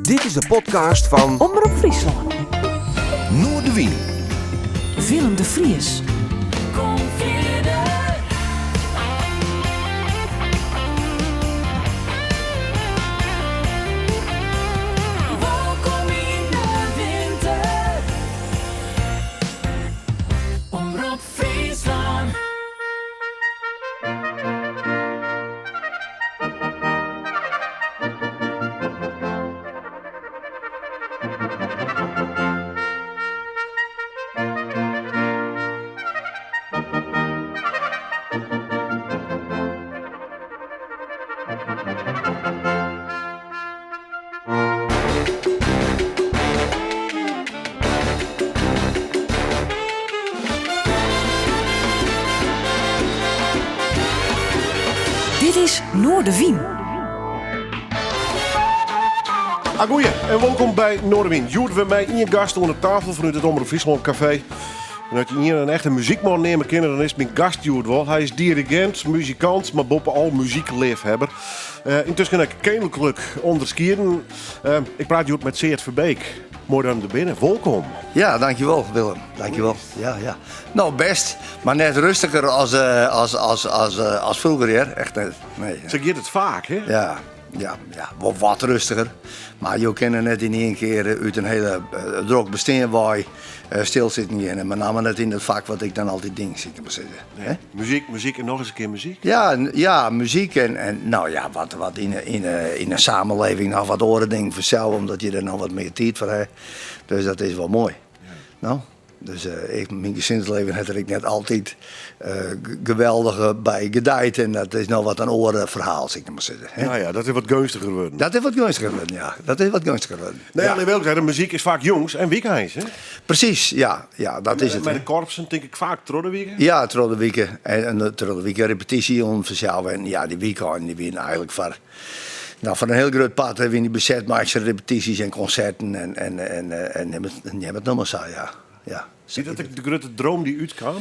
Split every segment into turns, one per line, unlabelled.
Dit is de podcast fan
Omrop Fryslân.
Noardewyn.
Willem de Vries.
Kom fierder. Wolkom yn de winter. Omrop Fryslân.
Dit is Noardewyn.
Agoeie en wolkom by Noardewyn. Hjoed wer mei ien gast oan de tafel fanút it Omrop Fryslân Kafee. En as je ien in echte muzykman neame kinne, dan is myn gast hjoed wol. Hy is dirigint, muzikant, mar boppe al muzykleafhebber. Uh, yntusken ek keninklik ûnderskieden. Uh, ik praat hjoed mei Tseard Verbeek. Moai dat jim der binne. Wolkom.
Ja, dankjewol Willem. Dankjewol. Ja, ja. No, bêst, mar net rêstiger as, uh, as, as, as, uh, as froeger, hear. Echt net. Nee.
Sa giet it faak, hè?
Ja, ja, ja. Wol wat rêstiger. Mar jo kinne net yn ien kear út in hiele uh, drok bestean wei uh, stilsitten gean. Mei namme net yn it fak wat ik dan altyd dien, sil ik mar sizze.
Nee. Muzyk, muzyk en noch ris in kear muzyk.
Ja, ja, muzyk en, en no ja, wat, wat yn, yn, yn 'e samenleving noch wat oare dingen fansels, omdat je der noch wat mear tiid foar ha. Dus dat is wol moai. Ja. No, dus uh, ik, myn gesinslibben hat der ek net altyd uh, geweldich by gedijd. En dat is no wat in oar ferhaal, sil ik mar sizze.
Hè? Ja, ja, dat is wat geunstiger wurden.
Dat is wat geunstiger wurden, ja. Dat is wat geunstiger wurden.
Nee,
ja.
alleen wel, de muzyk is faak jûns en wykeins, hè?
Presys, ja. ja dat is it.
Mei de korpsen tink ik faak troch de wike.
Ja, troch de wike. En, en troch de wike repetysje fansels. En ja, dy wykeinen dy wiene eigenlik foar, no, foar in hiel grut part wiene dy beset mei ekstra repetysjes en konserten en, en, en, en nim it, nim it no mar sa, ja. ja.
Wie dat de grutte dream dy't útkaam?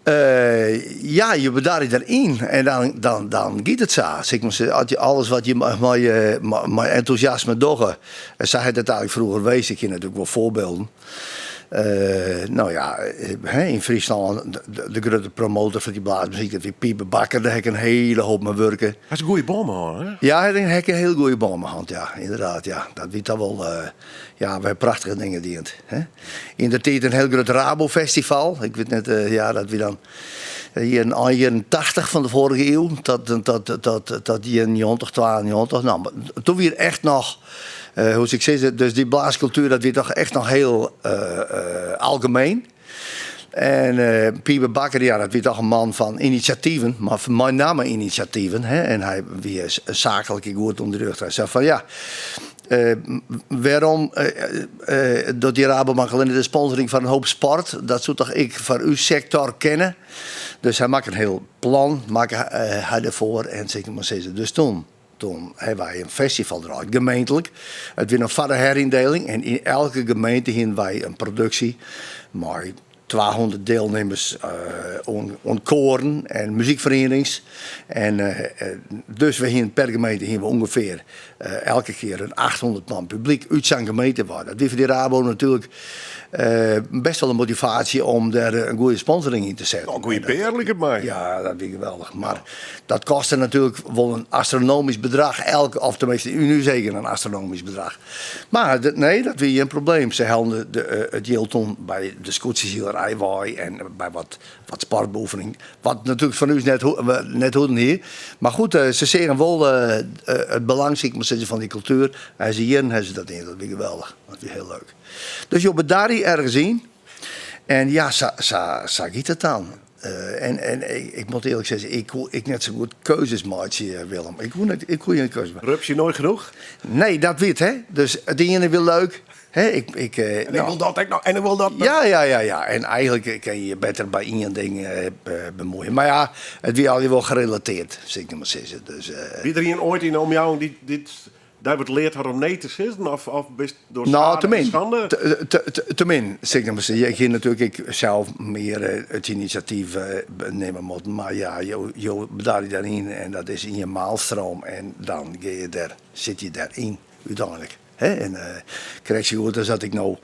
Uh, ja, je bedarje deryn en dan, dan, dan giet it sa. Sil ik mar sizze, as je alles wat je mei, mei entûsjasme dogge, en sa hat it eigenlik froeger west, ik ken natuerlik wol foarbylden. Uh, no ja, yn Fryslân, de, de grutte promotor fan dy blaasmuzyk, dat wie Piebe Bakker, dêr ha ik in hiele hoop mei wurke.
Hy hat in goede bân mei hân, hè?
Ja, hy hat in hiele goede bân mei hân, ja, ynderdaad, ja. Dat wie toch wol, uh, ja, wy prachtige dingen dien. Hè? Yn de tiid in hiel grut Rabo-festival. Ik wit net, uh, ja, dat wie dan jierren, ein jierren 80 fan de foarige iuw, tot, tot, tot, tot jierren 90, 92. No, doe wie echt noch, uh, hoe sil ik sizze, dus dy blaaskultuer, dat wie toch echt noch hiel uh, uh, algemien. En uh, Piebe Bakker, ja, dat wie toch in man fan inisjativen, mar mei namme inisjativen. Hè? En hy wie saaklik goed ûnderrjochte. Hy sei fan ja, uh, wêrom uh, docht dy Rabobank allinne de sponsoring fan in hoop sport? Dat soe toch ek foar ús sektor kinne? Dus hy makke in hiel plan, makke hy derfoar en sil ik mar sizze. Dus doe, doe ha wy in festival draaid, gemeentlik. It wie noch foar de heryndieling en yn elke gemeente hiene wy in produksje mei 200 dielnimmers uh, oan, oan koaren en muzykferienings. En uh, dus we hiene per gemeente hiene we ûngefear uh, elke kear in 800 man publyk út sa'n gemeente wei. Dat wie foar dy Rabo natuerlik uh, bêst wol in motivaasje om dêr in goede sponsoring yn te setten.
In goede PR liket my.
Ja, dat wie geweldich. Mar dat koste natuerlik wol in astronomysk bedrach, elk, of teminsten yn ús eagen in astronomysk bedrach. Mar nee, dat wie gjin probleem. Se hellen de, de, it jild toen by de skûtsjesilerij wei en by wat, wat sportbeoefening. Wat natuerlik fan ús net, net hoeden hie. Mar goed, se seagen wol it belang, sil ik mar sizze, fan dy kultuer. En se jierren ha se dat dien. Dat wie geweldich. Dat wie hiel leuk. Dus jo bedarje ergens yn. En ja, sa, sa, sa giet it dan. Uh, en en ik, ik moat earlik sizze, ik koe ik net sa goed keuzes meitsje, Willem. Ik koe net, ik koe gjin keuze meitsje.
Rupsje noait genoch?
Nee, dat wit, hè. Dus it iene wie leuk. Hè, ik, ik,
en ik no, wol dat ek noch, en ik wol dat.
Ja, ja, ja, ja. En eigenlik kin je je better by ien ding uh, bemuoie. Mar ja, it wie altyd wol gerelatearre, sil ik mar sizze. Dus, uh,
wie der ien oait yn de omjouwing dy't dy't dy wat leard hat om nee te sizzen? Of, of bist troch
No, te min.
skande?
Te, te, te min, sil ik mar sizze. Ik hie natuerlik ek sels mear it inisjatyf nimme moatten. Mar ja, jo, jo bedarje dêryn en dat is yn je maalstroom. En dan gean je der, sit je deryn úteinlik. Hè? En krekt sa goed as dat ik no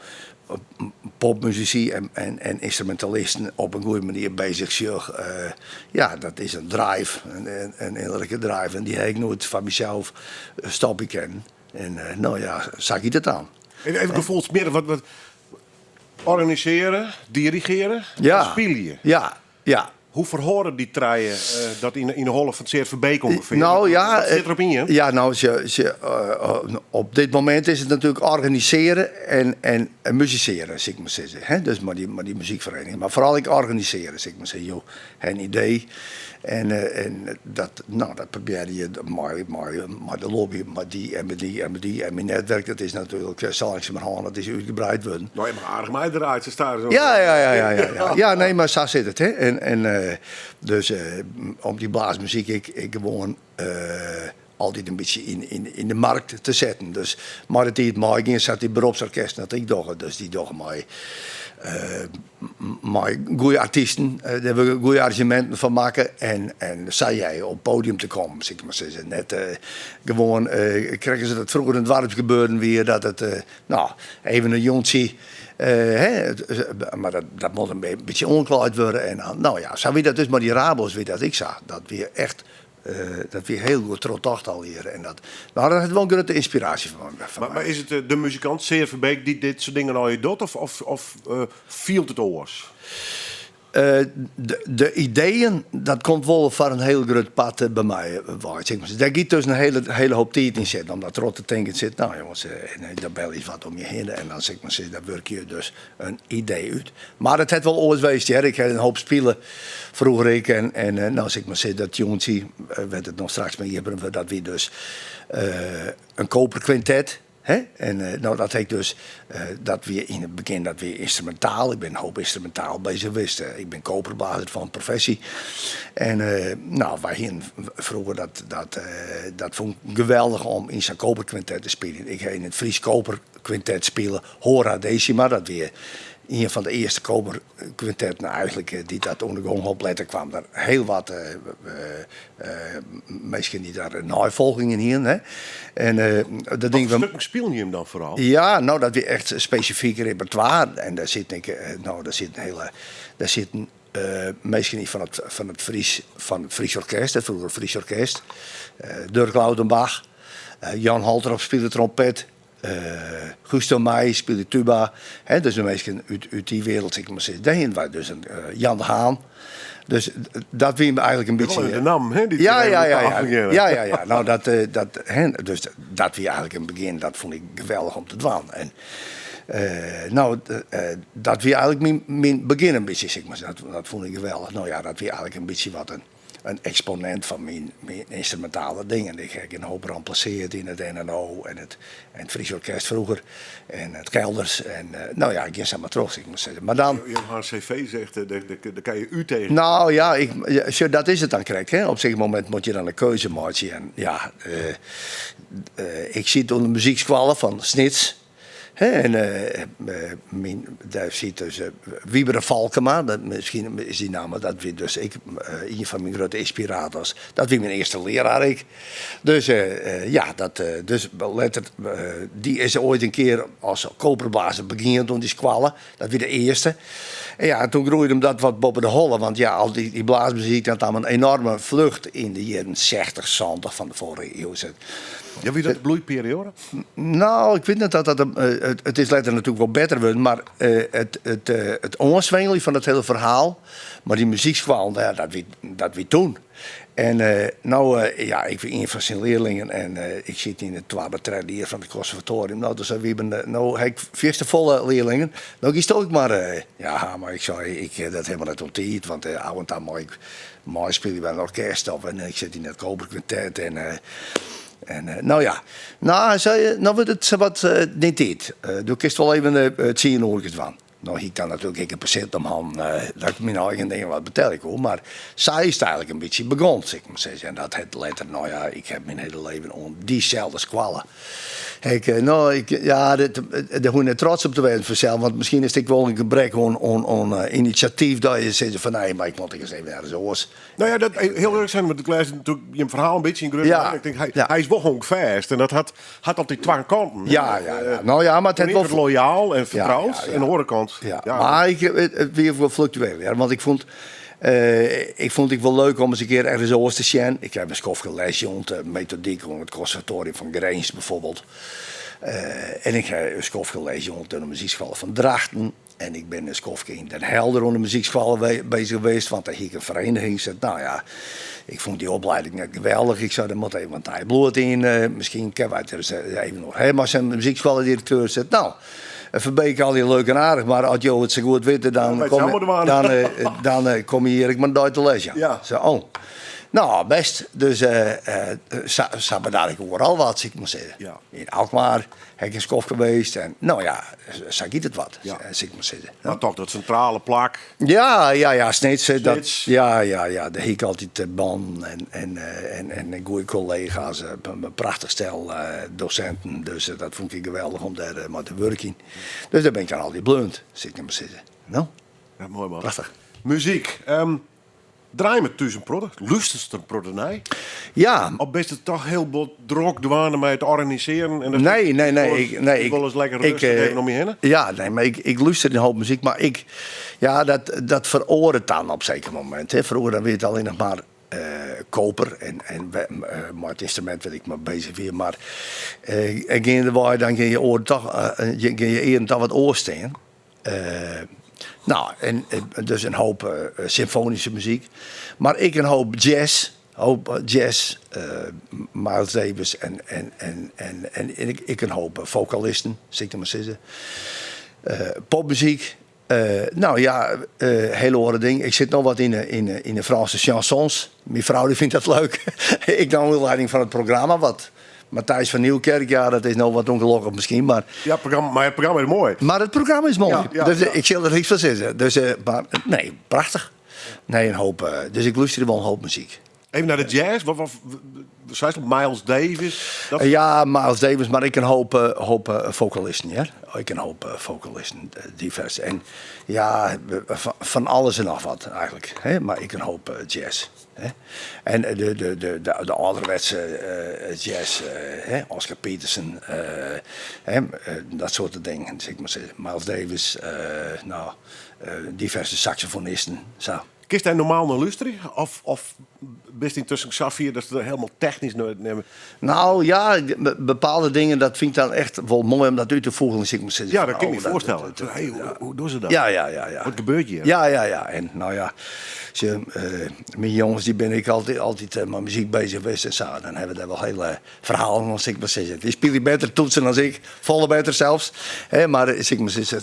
popmusisy en, en, en ynstrumentalisten op in goede manier bezich sjoch. Ja, dat is in drive, in ynnerlike drive. En dy ha ik noait foar mysels stopje kinnen. En no ja, sa giet it dan.
Even gefoelsmjittich, wat organisearje, dirigearje
Ja.
en spylje.
Ja, ja.
Hoe ferhâlde dy trije dat yn de holle fan Tseard Verbeek ûngefear?
Nou ja,
Wat sit der op ien?
Ja, nou, op dit momint is it natuerlik organisearje en, en, en musisearje, sil ik mar sizze. Hè? Dus mei dy, mei dy muzykferiening. Mar foaral ek organisearje, sil ik mar sizze. Jo ha in idee en, en dat, nou, dat probearje je mei, mei, mei de lobby, mei dy en mei dy en mei dy. En myn netwerk, dat is natuerlik sa langsumerhân, dat is útgebreid wurden.
Nou, je mag aardich meidraaid, se staan zo.
Ja, ja, ja, ja, ja, ja. Ja, nee, mar sa sit it. Hè. En, en eh, dus eh, om dy blaasmuzyk ek, ek gewoan eh, altyd in bytsje yn, yn, yn de markt te setten. Dus mei de tiid meigean, sa't dy beropsorkesten dat ek dogge. Dus dy dogge mei, mei goede artysten, dêr wurde goede arranzjeminten fan makke. En, en sa hearre je op it podium te kommen, sil ik mar sizze. Net gewoan, krekt as dat froeger yn it doarpsgebeuren wie, dat it, no, even in jûntsje, hè, mar dat, dat moat in bytsje oanklaaid wurde. En dan, no ja, sa wie dat dus mei dy Rabo's wie dat ek sa. Dat wie echt Dat wie hiel goed trochtocht allegear. En dat, nou, dat hat wol in grutte ynspiraasje foar
my. Mar is it de muzikant Tseard Verbeek dy't dit soart dingen allegear docht of, of fielt it oars?
De ideeën, dat komt wol foar in hiel grut part by my wei. Dêr giet dus in hiele, hiele hoop tiid yn sitten om dat troch te tinken. Sit, nou jonges, dan belje wat om je hinne en dan sil ik mar sizze, dan wurkje je dus in idee út. Mar it hat wol oars west hear. Ik ha in hoop spile froeger ek en, en no sil ik mar sizze dat jûntsje, wêr't it noch straks mei iepene wurdt, dat wie dus in koperkwintet. Hè? En no dat ha ik dus, dat wie yn it begjin dat wie ynstrumintaal. Ik bin in hoop ynstrumintaal bezich west. Ik bin koperblazer fan professy. En no, wy hienen froeger dat, dat, dat fûn ik geweldich om yn sa'n koperkwintet te spyljen. Ik ha yn it Frysk Koperkwintet spile, Hora Decima, dat wie ien fan de earste koperkwintetten eigenlik dy't dat oan de gong holp. Letter kwaam der hiel wat minsken dy't daar neifolging yn hienen. Hè. En, dat ding
Wat stukken spylen jim dan foaral?
Ja, no dat wie echt spesifyk repertoire. En dêr sit ik, no, dêr sit in hiele, dêr sitten minsken yn fan it, fan it Fries, fan it Fries Orkest, it froegere Fries Orkest. Durk Lautenbach, Jan Holtrop spile trompet. Gusto Meij spile tuba. Hè, dus de minsken út, út dy wereld, sil ik mar sizze. Dêr hienen wy dus in Jan de Haan. Dus dat wie eigenlik in bytsje...
De naam, hè? Die
ja, ja, ja, ja. Ja, ja, ja. Nou, dat, dat, hè, dus dat wie eigenlik in begjin, dat fûn ik geweldich om te dwaan. En, no, dat wie eigenlik myn, myn begjin in bytsje, sil ik mar sizze. Dat, dat fûn ik geweldich. No ja, dat wie eigenlik in bytsje wat in in eksponint fan myn, myn ynstrumintale dingen. Ik ha in hoop remplaseard yn it NNO en it, en it Fries Orkest froeger en it Kelders. En no ja, ik gean sa mar troch, sil ik mar sizze. Mar dan.
Jo ha in CV zegt, dêr kinne je út tegen.
Nou ja, ik, sjoch, dat is it dan krekt. Hè. Op in momint moatte je dan in keuze meitsje. En ja, ik siet oan de muzykskoalle fan Snits. Hè, en myn, dêr siet dus Wybren Valkema, dat, miskien is dy namme, dat wie dus ek ien fan myn grutte ynspirators. Dat wie myn earste learaar ek. Dus ja, dat, dus letter, dy is oait in kear as koperblazer begjint oan dy skoalle. Dat wie de earste. En ja, en toen groeide him dat wat boppe de holle, want ja, al dy, dy blaasmuzyk dat nam in enorme flucht yn de jierren 60, 70 fan de foarige iuw.
Ja, wie dat de bloeiperioade?
Nou, ik wit net dat dat it is letter natuerlik wol better wurden, mar it, it, it oanswengeljen fan it hiele ferhaal mei dy muzykskoallen, ja, dat wie, dat wie toen. En no, ja, ik wie ien fan syn learlingen en ik siet yn it twadde, tredde jier fan it konservatoarium. No, toen sei Wieben, no ha ik fierste folle learlingen, no giest ek mar. Ja, mar ik sei, ik ha dat helemaal net oan tiid, want ôf en ta mei ik meispylje by in orkest of en ik sit yn it koperkwintet en En no ja, no, hy sei, no wurdt it sawat dyn tiid. Do kinst wol even tsien oerkes dwaan. No hie ik dan natuerlik ek in persint om hannen dat ik myn eigen dingen wat betelje koe, mar sa is it eigenlik in bytsje begûn, sil ik mar sizze. En dat hat letter, no ja, ik ha myn hiele leven oan dyselde skoalle. Ik, no, ik, ja, dit, dêr hoech je net trots op te wêzen fansels, want miskien is it ek wol in gebrek oan, oan, oan inisjatyf dat je sizze fan nee, mar ik moat ek ris even ergens oars.
Nou ja, dat, hiel earlik sein, want ik lês natuerlik jim ferhaal in bytsje yn grutte
Ja.
Ik tink, hy,
Ja.
hy is wol honkfêst en dat hat, hat altyd twa kanten.
Ja, ja, ja. Nou ja, mar it
Oan
hat
de ene
wol
kant loyaal en fertroud,
Ja, ja, ja.
en oan de oare kant.
Ja, mar ik, it wie wol fluktueel, ja, want ik fûn, ik fûn it ek wol leuk om ris in kear ergens oars te sjen. Ik ha in skoftke les jûn, metodyk oan it konservatoarium fan Grins bijvoorbeeld. En ik ha in skoftke les jûn oan de muzykskoalle fan Drachten. En ik bin in skoftke yn Den Helder oan de muzykskoalle bezich west, want dêr hie ik in fereniging. Sei, nou ja, ik fûn dy oplieding net geweldich. Ik sei, der moat even wat nij bloed yn. Miskien kinne wy it der ris even oer ha mei sa'n muzykskoalledirekteur. Sei, nou, Verbeek, allegear leuk en aardich, mar as jo it sa goed witte, dan kom, dan, dan kom je hjir ek mar in dei te les jaan. Ja. Sei, oh. Nou, best. Dus sa, sa bedarre ik oeral wat, sil ik mar sizze.
Ja.
Yn Alkmaar ha ik in skoftke west en no ja, sa giet it wat,
Ja.
sil ik mar sizze.
Mar toch dat sintrale plak.
Ja, ja, ja, Snits, dat,
Snits.
ja, ja, ja, dêr hie ik altyd bannen en, en, en, en goede kollega's, in prachtich stel dosinten. Dus dat fûn ik geweldich om dêr mei te wurkjen. Dus dêr bin ik dan altyd bleaun, sil ik mar sizze. No,
Ja, moai man.
prachtich.
Muzyk. Draai me thús in protte? Lústerst in protte nei?
Ja.
Of bist it toch hiel bot drok dwaande mei it organisearjen? En dat
Nee, nee, nee. Ik, nee,
ik wol ris lekker
ik,
rêstich even om je hinne?
Ja, nee, mar ik, ik lúster in hoop muzyk, mar ik, ja, dat, dat feroaret dan op seker momint. Hè. Froeger dan wie it allinnich mar koper en, en mei it ynstrumint wêr't ik mei bezich wie. Mar geandewei dan gean je oaren toch, gean je earen toch wat oars stean. No, en dus in hoop symfoanyske muzyk. Mar ek in hoop jazz. Hoop jazz, Miles Davis en, en, en, en, en ek in hoop fokalisten, sil ik dan mar sizze. Popmuzyk, no ja, hiele oare dingen. Ik sit no wat yn 'e, yn 'e, yn 'e Frânske chansons. Myn frou dy fynt dat leuk. Ik nei oanlieding fan it programma wat Matthijs van Nieuwkerk, ja, dat is no wat ûngelokkich miskien, mar...
Ja, programma, mar it programma is moai.
Mar it programma is moai.
Ja, ja,
dus
ja.
ik sil der niks fan sizze. Dus, mar nee, prachtich. Nee, in hoop, dus ik lústerje wol in hoop muzyk.
Even nei de jazz. Wat, wat, seist Miles Davis? Dat...
Ja, Miles Davis, mar ek in hoop, hoop fokalisten, ja. Ek in hoop fokalisten, divers. En ja, fan alles en noch wat eigentlik. Hè? Mar ek in hoop jazz. Hè? En de, de, de, de, de âlderwetse jazz, hè? Oscar Peterson, hè? Dat soarte dingen, sil ik mar sizze. Miles Davis, no, diverse saksofonisten, sa.
Kinst dêr normaal nei lústerje? Of, of bist yntusken safier datst der hielendal technysk nei nimme?
Nou ja, bepaalde dingen, dat fyn ik dan echt wol moai om dat út te fûgeljen, sil ik mar sizze.
Ja, dat kin ik
Oh,
my foarstelle.
dat-
Hey, hoe, hoe dogge se dat?
Ja, ja, ja.
Wat gebeurt hjir?
Ja, ja. En no ja, se, myn jonges dy binne ek altyd, altyd mei muzyk bezich west en sa. Dan hawwe we dêr wol hiele ferhalen oan, sil ik mar sizze. Dy spylje better toetsen as ik, folle better sels. Hè, mar sil ik mar sizze,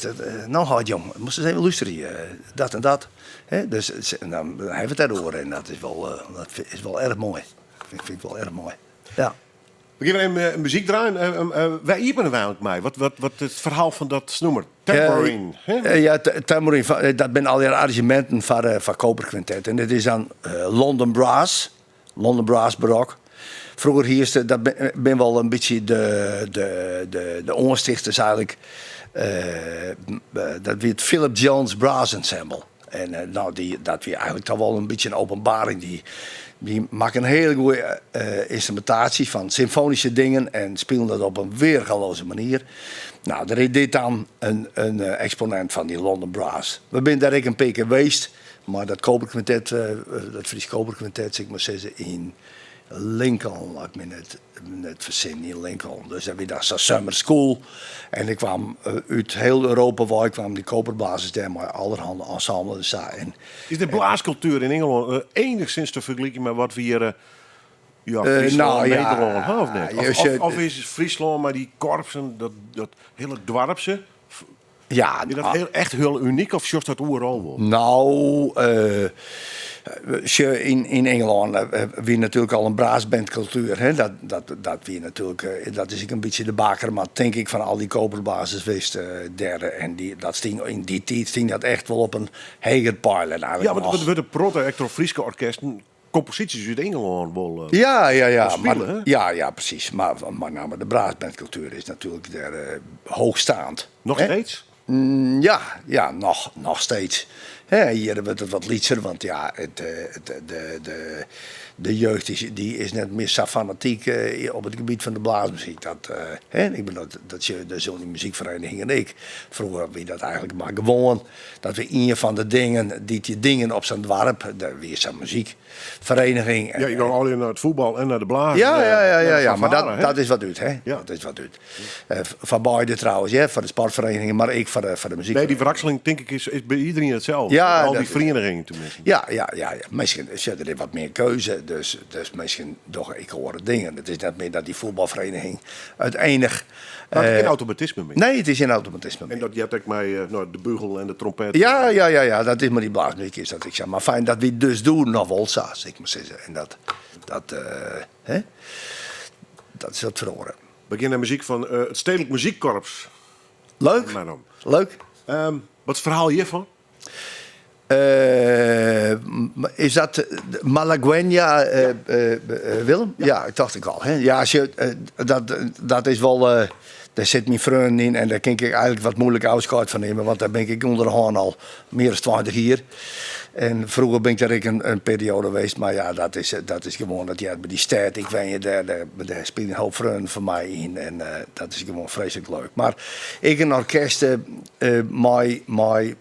no heit jong, moatst ris even lústerje, dat en dat. Hè, dus dan hawwe we it dêroer en dat is wol, dat is wol erch moai. Fyn ik wol erch moai. Ja.
We gean even muzyk draaien. Wêr iepenen wy eigentlik mei? Wat, wat, wat it ferhaal fan dat nûmer? Tambourine. hè?
Ja, Tambourine, dat binne allegear arranzjeminten foar, foar koperkwintet. En dit is dan London Brass, London Brass Barok. Froeger hiest, dat binne wol in bytsje de, de, de, de oanstichters eigentlik. Dat wie it Philip Jones Brass Ensemble. En no, dy, dat wie eigentlik toch wol in bytsje in openbaring. Dy, dy makken in hiele goede ynstrumentaasje fan symfoanyske dingen en spilen dat op in weargaloaze manier. No, der is dit dan in, in eksponint fan dy London Brass. We binne dêr ek in pear kear west, mei dat koperkwintet, dat Frysk koperkwintet, sil ik mar sizze, yn Lincoln, as ik my net, net fersin, yn Lincoln. Dus dat wie dan sa'n summer school. En der kwam út hiel Europa wei kwamen dy koperblazers dêr mei allerhande ensembles en sa. En,
Is de blaaskultuer yn Ingelân enigszins te fergelykjen mei wat we hjir ja, Fryslân,
nou, ja,
Nederlân ha of net? Of,
je-
of, of is Fryslân mei dy korpsen, dat, dat hiele doarpse,
ja,
is dat hiel, echt hiel unyk of sjochst dat oeral wol?
Nou, sjoch, yn, yn Ingelân wie natuerlik al in brassbandkultuer. Hè? Dat, dat, dat wie natuerlik, dat is ek in bytsje de bakermat, tink ik, fan al dy koperblazers west dêr. En dy, dat stie, yn dy tiid stie dat echt wol op in heger peil. En eigentlik
Ja, want
noch.
der wurde protte ek troch Fryske orkesten. komposysjes út Ingelân wol
Ja, ja, ja.
spile,
Maar,
hè?
ja, ja, precies. Maar met name de brassbandcultuur is natuurlijk daar hoogstaand.
Nog
Hè?
steeds?
Ja, ja nog steeds. Hè, hier wordt het wat lytser, want ja, het, het, de jeugd is, die is net meer zo fanatiek op het gebied van de blaasmuziek. Dat, hè, ik bedoel, dat, dat je, dat zo'n muziekvereniging en ik. Vroeger wie dat eigenlijk maar gewoon. Dat we een van de dingen, die die dingen op zo'n dorp, daar weer zo'n muziekvereniging.
Ja, je kan alleen naar het voetbal en naar de blaas.
Ja, ja, ja, ja,
naar de
ja, maar
fanfare, hè?
dat is wat uit, hè?
Ja.
Dat is wat uit. Van beide trouwens, hè? Van de sportverenigingen, maar ik van de muziek.
Nee, die verwikseling denk ik is bij iedereen hetzelfde.
Ja,
Al
dat
die
is-
verenigingen tenminste.
Ja, ja, ja, ja. Misschien zit er wat meer keuze, dus misschien toch ik hoor dingen. Het is net meer dat die voetbalvereniging het enig.
Maar het is geen automatisme meer.
Nee, het is geen automatisme meer.
En dat jet ik mij nou, de bugel en de trompet.
Ja, ja, ja, ja, dat is maar die blaasmuziek is dat ik zeg. Maar fijn dat we dus doen nog wel zo, zeg ik maar zeggen. En dat, hè? Dat is het verloren.
Begin de muziek van het Stedelijk Muziekkorps.
Leuk.
Maar dan.
Leuk.
Wat is het verhaal hiervan?
Is dat de Malagueña, Willem? Ja. Ja, ik dacht ik al. Hè? Ja, als je, dat, dat is wel... daar zit mijn vriend in en daar kan ik eigenlijk wat moeilijk afscheid van nemen. Want daar ben ik onder de hand al meer dan 20 jaar. En vroeger ben ik daar ook een periode geweest. Maar ja, dat is gewoon dat ja, bij die stad, ik weet je, daar spelen een hoop vrienden van mij in. En dat is gewoon vreselijk leuk. Maar ik een orkest mij,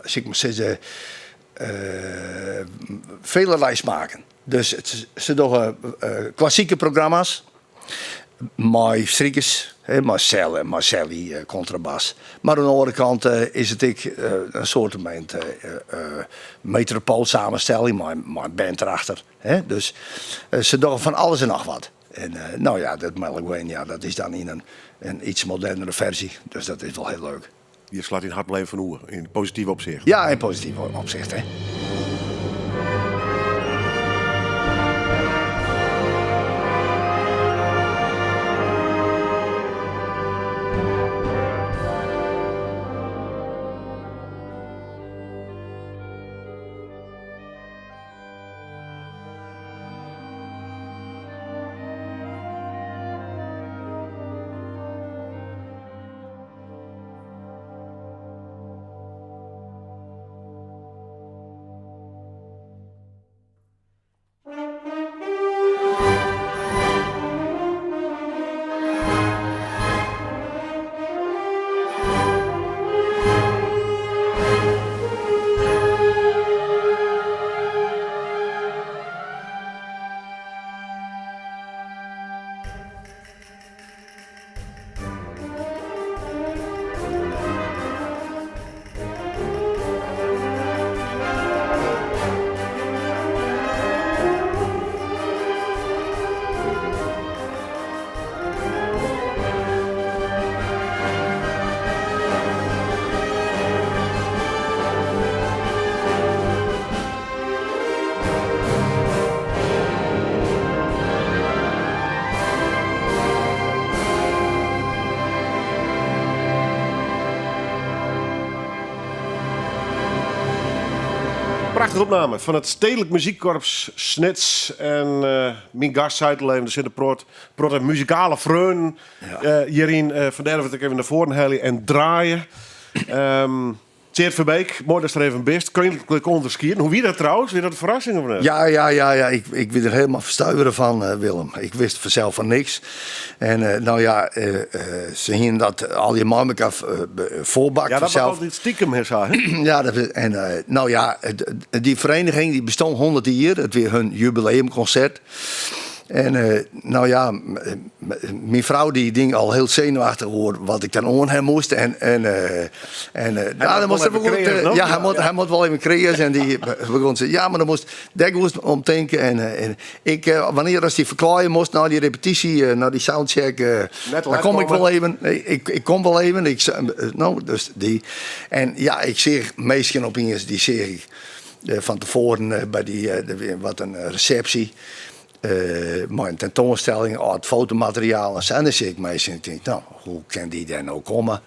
zeg ik maar zeggen, velerlei smaken. Dus ze doen klassieke programma's. Mooi striekers, hè, Marcel en Marcelli, contrabas. Maar aan de andere kant is het ik een soort metropool samenstelling, maar band erachter. Hè? Dus ze doen van alles en nog wat. En dat Malagueña, ja, dat is dan in een iets modernere versie. Dus dat is wel heel leuk.
Je slaat in hart blijven van oer, in positief opzicht.
Ja, in positief opzicht, hè.
Prachtige opname van het Stedelijk Muziekkorps Snits. En mijn gast zei het al even, er zit een prot en muzikale freun, hierin. Vandaar dat ik even naar voren halen en draaien. Tjeerd Verbeek, mooi dat je er even bent. Koninklijk onderskieren. Hoe wie dat trouwens? Weer dat een verrassing of niet?
Ja, ja, ja, ja. Ik wil er helemaal verstuiveren van, Willem. Ik wist vanzelf van niks. En ze gingen dat al je man elkaar voorbakt
Ja, dat was
vanzelf.
altijd stiekem, hè, zo, hè?
Ja, dat is, en nou ja, het, het, die vereniging die bestond 100 jaar. Het weer hun jubileumconcert. En mijn vrouw die ding al heel zenuwachtig hoor wat ik dan aan hem moest. En
Hij
nou, dan
moet
moest
wel even
hij begon,
creëren, toch?
ja, hij moet wel even creëren. En die begon ze, ja, maar dan moest daar moest om denken. En ik, wanneer als die verklaaien moest naar die repetitie, naar die soundcheck,
Net
dan kom ik
uitkomen.
wel even. Nee, ik kom wel even. Ik, nou, dus die. En ja, ik zeg meestal opeens, die zeg ik van tevoren bij die de, wat een receptie. Maar een tentoonstelling, oh, het fotomateriaal en zo. En dan zie ik meestal en ik denk, nou, hoe kan die daar nou komen?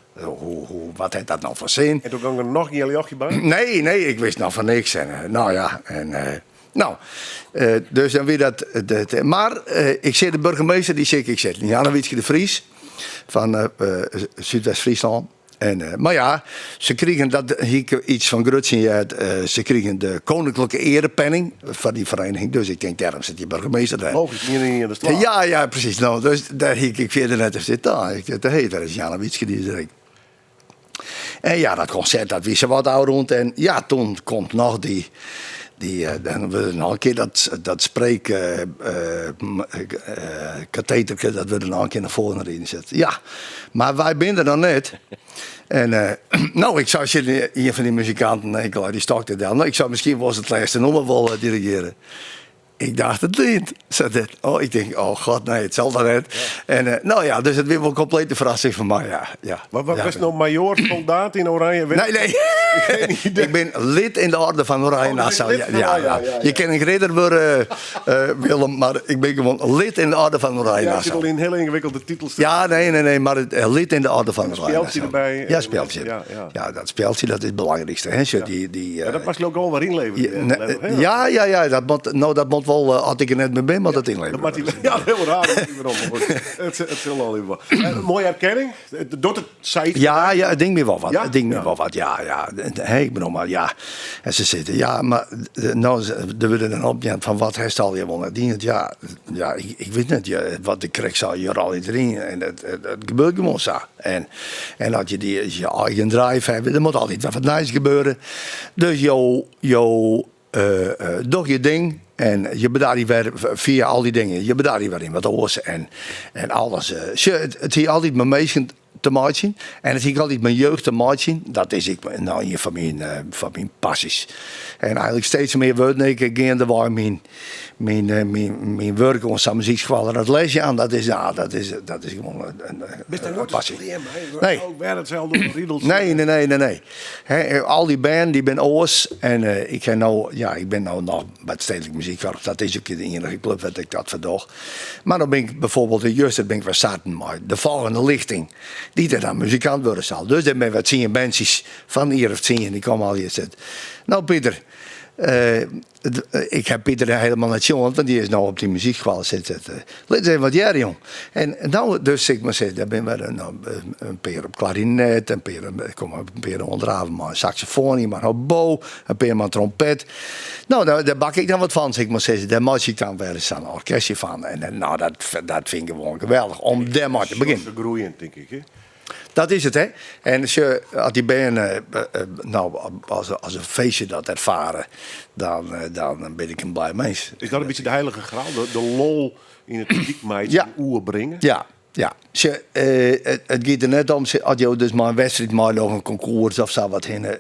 Wat heeft dat nou voor zin?
En toen kwam er nog een jochje bij?
Nee, nee, ik wist nog van niks. En nou ja, en No, dus dan wie dat. Mar ik seach de burgemeester, dy seach ik sitten. Jannewietske de Vries fan Súdwest-Fryslân. En, mar ja, se krigen, dat hie ik iets fan Grutsen heard, se krigen de Koninklijke Erepenning foar dy vereniging. Dus ik tink, dêrom sit dy burgemeester dêr.
Logysk, ien en ien is twa.
Ja, ja, presys. No, dus dêr hie ik fierder net te sitten. Ik dacht, hé, dêr is Jannewietske, dy is der ek. En ja, dat konsert dat wie sawat ôfrûn. En ja, toen komt noch dy, dy dan wurde noch in kear dat, dat spreek kateterke, dat wurde noch in kear nei foaren riden set. Ja, mar wy binne der noch net. En no, ik sei tsjin ien fan dy muzikanten, ik lei dy stok der del. No, ik sei, miskien wolst it lêste nûmer wol dirigearje. Ik dacht it net, sei dit. Oh, ik tink, oh god, nee, it sil dan net. En eh, no ja, dus it wie wol in komplete ferrassing foar my, ja. ja.
Mar wat
Ja.
bist no majoar soldaat yn Oranje?
Nee, nee. Ik bin lid yn de Orde van Oranje
Oh, du bist
Nassau.
lid
Ja,
van
ja,
Oranje,
ja.
ja, ja.
Je kin in ridder wurde, eh, Willem, mar ik bin gewoan lid yn de Orde van Oranje
Ja, it sit
Nassau.
al yn hiele yngewikkelde titels.
Ja, nee, nee, nee, mar it, lid yn de Orde van
En een
Oranje
speldje
Nassau.
derby.
Ja, speldje.
Ja, ja.
Ja, dat speldje, dat is it belangrykste. Hè? Sjoch, die, die,
Ja,
eh,
dat moatst leau ik al wer ynleverje.
Ja, nee, ja, ja, ja, dat moat, no, dat moat wol, as ik der net mear bin, moat dat ynlevere
Dat moat
wurde.
ja, hiel raar. dat die werom, maar goed. It sil al even wat. Moaie erkenning. Docht it sayts?
Ja, ja, it dingt my wol wat.
Ja?
It dingt my
Ja.
wol wat, ja, ja. Hè, ik bedoel mar, ja. En se sitte, ja, mar no, der wurde dan opjûn fan wat hast allegear wol net dien. Ja, ja, ik wit net, ja, wat ik krekt sei, je rol je deryn en it gebeurt gewoan sa. En, en as je dy, je eigen drive hawwe, der moat altyd wer wat nijs gebeure. Dus jo, jo doch je ding en je bedarje wer fia al dy dingen, je bedarje wer yn wat oars en, en alles. Sjoch, it hie altyd mei minsken te meitsjen en it hie ek altyd mei jeugd te meitsjen. Dat is ek no ien fan myn, fan myn passys. En eigenlik steeds mear wurden ik geandewei myn, myn, myn, myn wurk oan sa'n muzykskoalle en it lesjaan, dat is, ja, dat is, dat is gewoan in,
Bist der
in
noait
passy.
klear mei?
Nee.
Ook wer itselde riedels.
Nee, nee, nee, nee, nee. Hè, al dy bern dy binne oars en ik ha no, ja, ik bin no noch by it Stedelijk Muziekkorps, dat is ek de iennige klup wêr't ik dat foar doch. Mar dan bin ik bijvoorbeeld, juster bin ik wer starten mei de folgjende lichting, dy't der dan muzikant wurde sil. Dus dêr binne wer tsien berntsjes fan in jier of tsien, dy komme allegear sit. No Pieter, ik ha Pieter helemaal net sjoen, want dy is no op dy muzykskoalle sit. Lit ris even wat hearre, jong. En no, dus ik mar sizze, dêr binne wer in pear op klarinet, in pear, der komme in pear oandraven mei in saksofoan, ien mei in hobo, in pear mei in trompet. No, dêr bak ik dan wat fan, sil ik mar sizze. Dêr meitsje ik dan wer sa'n orkestje fan. En no, dat fyn ik gewoan geweldich om dêrmei te begjinnen.
Se groeien, tink ik, hè?
Dat is it, hè. En sjoch, as dy bern, no, as in feestje dat erfare, dan, dan bin ik in blij mins.
Is dat in bytsje de heilige graal? De lol yn it publyk meitsjen,
Ja.
oerbringe?
Ja, ja. Sjoch, it giet der net om, as jo dus mei in wedstriid meidogge, in konkoers of sa wat hinne,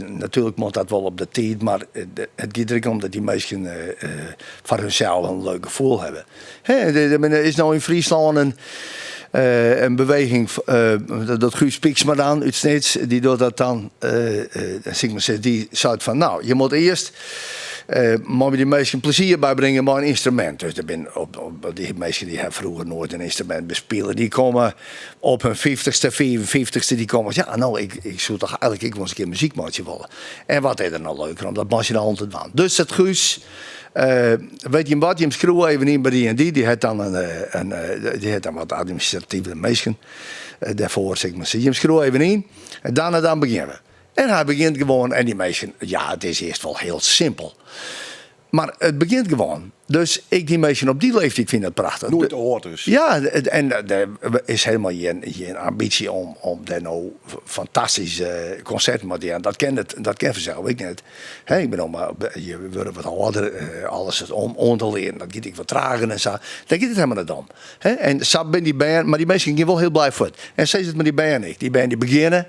natuerlik moat dat wol op de tiid, mar it giet der ek om dat dy minsken foar hunsels in leuk gefoel hawwe. Hè, der is no yn Fryslân in beweging, dat Guus Pieksma dan út Snits, dy docht dat dan, sil ik mar sizze, dy seit fan, no, je moatte earst mei dy minsken plezier bybringe mei in ynstrumint. Dus der binne op, op, dy minsken dy hawwe froeger noait in ynstrumint bespile, dy komme op hun fyftichste, fiifenfyftichste, dy komme, ja, no, ik soe toch eigenlik ek wol ris in kear muzyk meitsje wolle. En wat is der no leuker om dat mei syn allen te dwaan. Dus dat Guus, Wit jim wat, jim skriuwe even yn by dy en dy, dy hat dan in, in, dy hat dan wat administrative minsken dêrfoar, sil ik mar sizze. Jim skriuwe even yn en dan en dan begjinne we. En hy begjint gewoan en dy minsken, ja, it is earst wol hiel simpel. Mar it begjint gewoan. Dus ek dy minsken op dy leeftiid fine it prachtich.
Noait te âld dus.
Ja, en der is helemaal gjin ambysje om dêr no fantastyske konserten mei te jaan. Dat kin, dat kin fansels ek net. Hè, ik bedoel, mar je wurde wat âlder, alles is om oan te learen, dat giet ek wat trager en sa. Dêr giet it helemaal net om. Hè, en sa binne dy bern, mar dy minsken gean wol hiel blij fuort. En sa is it mei dy bern ek. Dy bern dy begjinne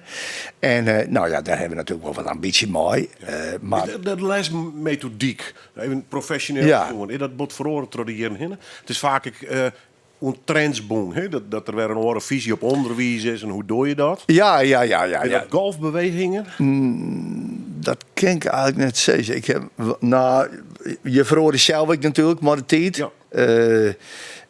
en no ja, dêr hawwe we natuerlik wol wat ambysje mei. Mar
De lesmetodyk, even profesjoneel sjoen, is dat bot feroare troch de jierren hinne? It is faak ek oan trends bûn, hè? Dat der wer in oare fyzje op ûnderwiis is en hoe doe je dat?
Ja, ja, ja, ja,
Binne
ja.
dat golfbewegingen?
Dat kin ik eigenlik net sizze. Ik ha, no, je feroarje sels ek natuerlik mei de tiid.
Ja.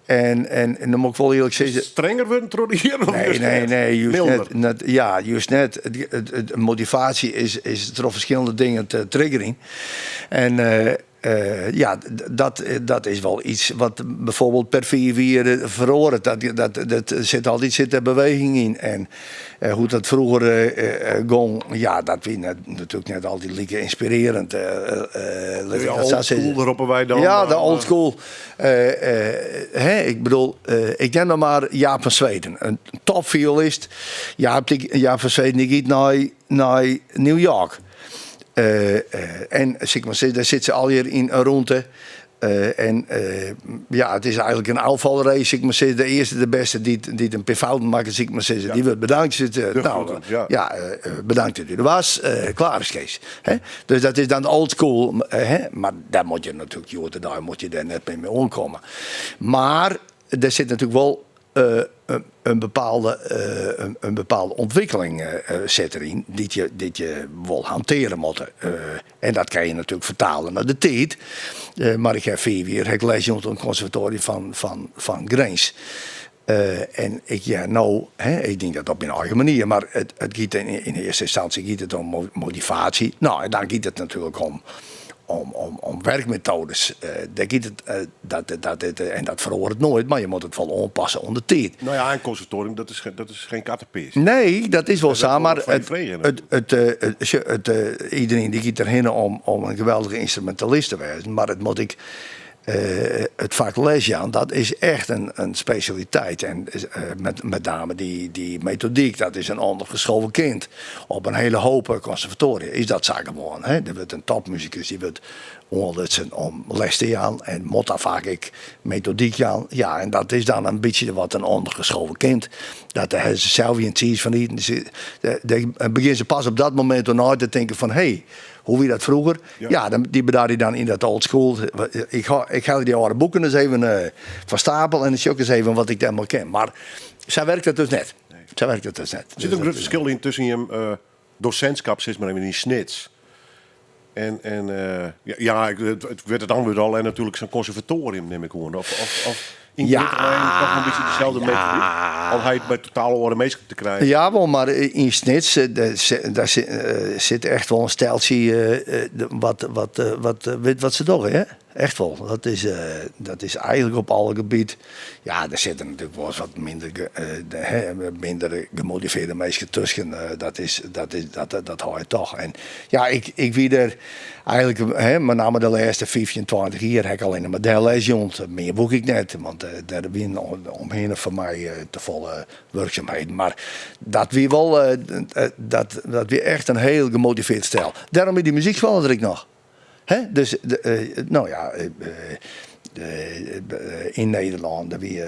En, en, en dan moat ik wol earlik sizze.
Strenger wurden troch de jierren? Of
Nee,
juist
nee,
net?
nee, juist
Milder?
net, net, ja, juist net. Het, motivaasje is troch ferskillende dingen te triggerjen. En, Ja, dat is wol iets wat bijvoorbeeld per fiif jier feroaret. Dat, dat sit altyd sit der beweging yn. En hoe't dat froeger gong, ja, dat wie net, natuerlik net altyd like ynspirearjend.
Lit ik dat sa sizze. De old school roppe wy dan.
Ja, de old school. Hè, ik bedoel, ik nim noch mar Jaap van Zweden, in topviolist. Jaap, Jaap van Zweden die giet nei, nei New York. En sil ik mar sizze, dêr sit se allegear yn in rûnte. En ja, it is eigenlik in ôffalrace, sil ik mar sizze. De earste, de bêste dy't, dy't in pear fouten makket, sil ik mar sizze, dy wurdt bedankt. Sit, nou,
ja.
Ja, bedankt dat u der was. Klaar is Kees. Hè? Dus dat is dan old school. Hè? Mar dêr moatte je natuerlik hjoed-de-dei moatte je dêr net mear mei oankomme. Mar der sit natuerlik wol in bepaalde, in bepaalde ûntwikkeling sit deryn dy't je, dy't je wol hantearje moatte. En dat kinne je natuerlik fertale nei de tiid. Mar ik ha fiif jier ha ik les jûn oan it konservatoarium fan, fan, fan Grins. En ik hear no, hè, ik die dat op myn eigen manier, mar it, it giet yn, yn earste ynstânsje giet it om motivaasje. No, en dan giet it natuerlik om, om, om, om werkmetoades. Dêr giet it, dat, dat, en dat feroaret noait, mar je moatte it wol oanpasse oan de tiid.
No ja, in konservatorium, dat is, dat is gjin kattepis.
Nee, dat is wol sa, mar
It,
it, it, it, iderien dy giet derhinne om, om in geweldige ynstrumentalist te wêzen, mar it moat ek it fak lesjaan, dat is echt in, in spesjaliteit. En met, met name dy, dy metodyk, dat is in ondergeschoven kind. Op in hiele hoop konservatoaria is dat sa gewoan. Hè? Der wurdt in topmusikus, dy wurdt oanlutsen om les te jaan en moat dan faak ek metodyk jaan. Ja, en dat is dan in bytsje wat in ondergeschoven kind. Dat dêr hawwe se sels gjin tsiis fan iten. Dêr begjinne se pas op dat momint oer nei te tinken fan hé, hoe wie dat froeger? Ja, dan, dy bedarje dan yn dat old school. Ik, ha, ik helje dy âlde boeken ris even fan stapel en dan sjoch ik ris even wat ik dêrmei kin. Mar sa wurket it dus net. Sa wurket it dus net.
Der sit in grut ferskil yn tusken jim dosintskip, sis mar even yn Snits. En, en ja, ik wit it antwurd al, en natuerlik sa'n konservatoarium nim ik oan. Of, of, of yn
Ja,
toch in bytsje deselde
ja.
metodyk? Al ha je it mei totaal oare minsken te krijen.
Ja, wol, mar yn Snits dêr sit echt wol in steltsje wat, wat, wat wit wat se dogge, hè? Echt wol. Dat is, dat is eigenlik op alle gebiet. Ja, der sitte natuerlik wolris wat minder, minder gemotivearde minsken tusken. Dat is, dat is, dat, dat hâld je toch. En ja, ik, ik wie der eigenlik, hè, met name de lêste 15, 20 jier, ha ik allinne mar dêr les jûn. Mear woe ik net, want dêr wienen omhinne foar my tefolle wurksumheden. Mar dat wie wol, dat, dat wie echt in hiel gemotiveard stel. Dêrom wie dy muzykskoalle der ek noch. Hè? Dus, no ja, yn Nederlân, der wie,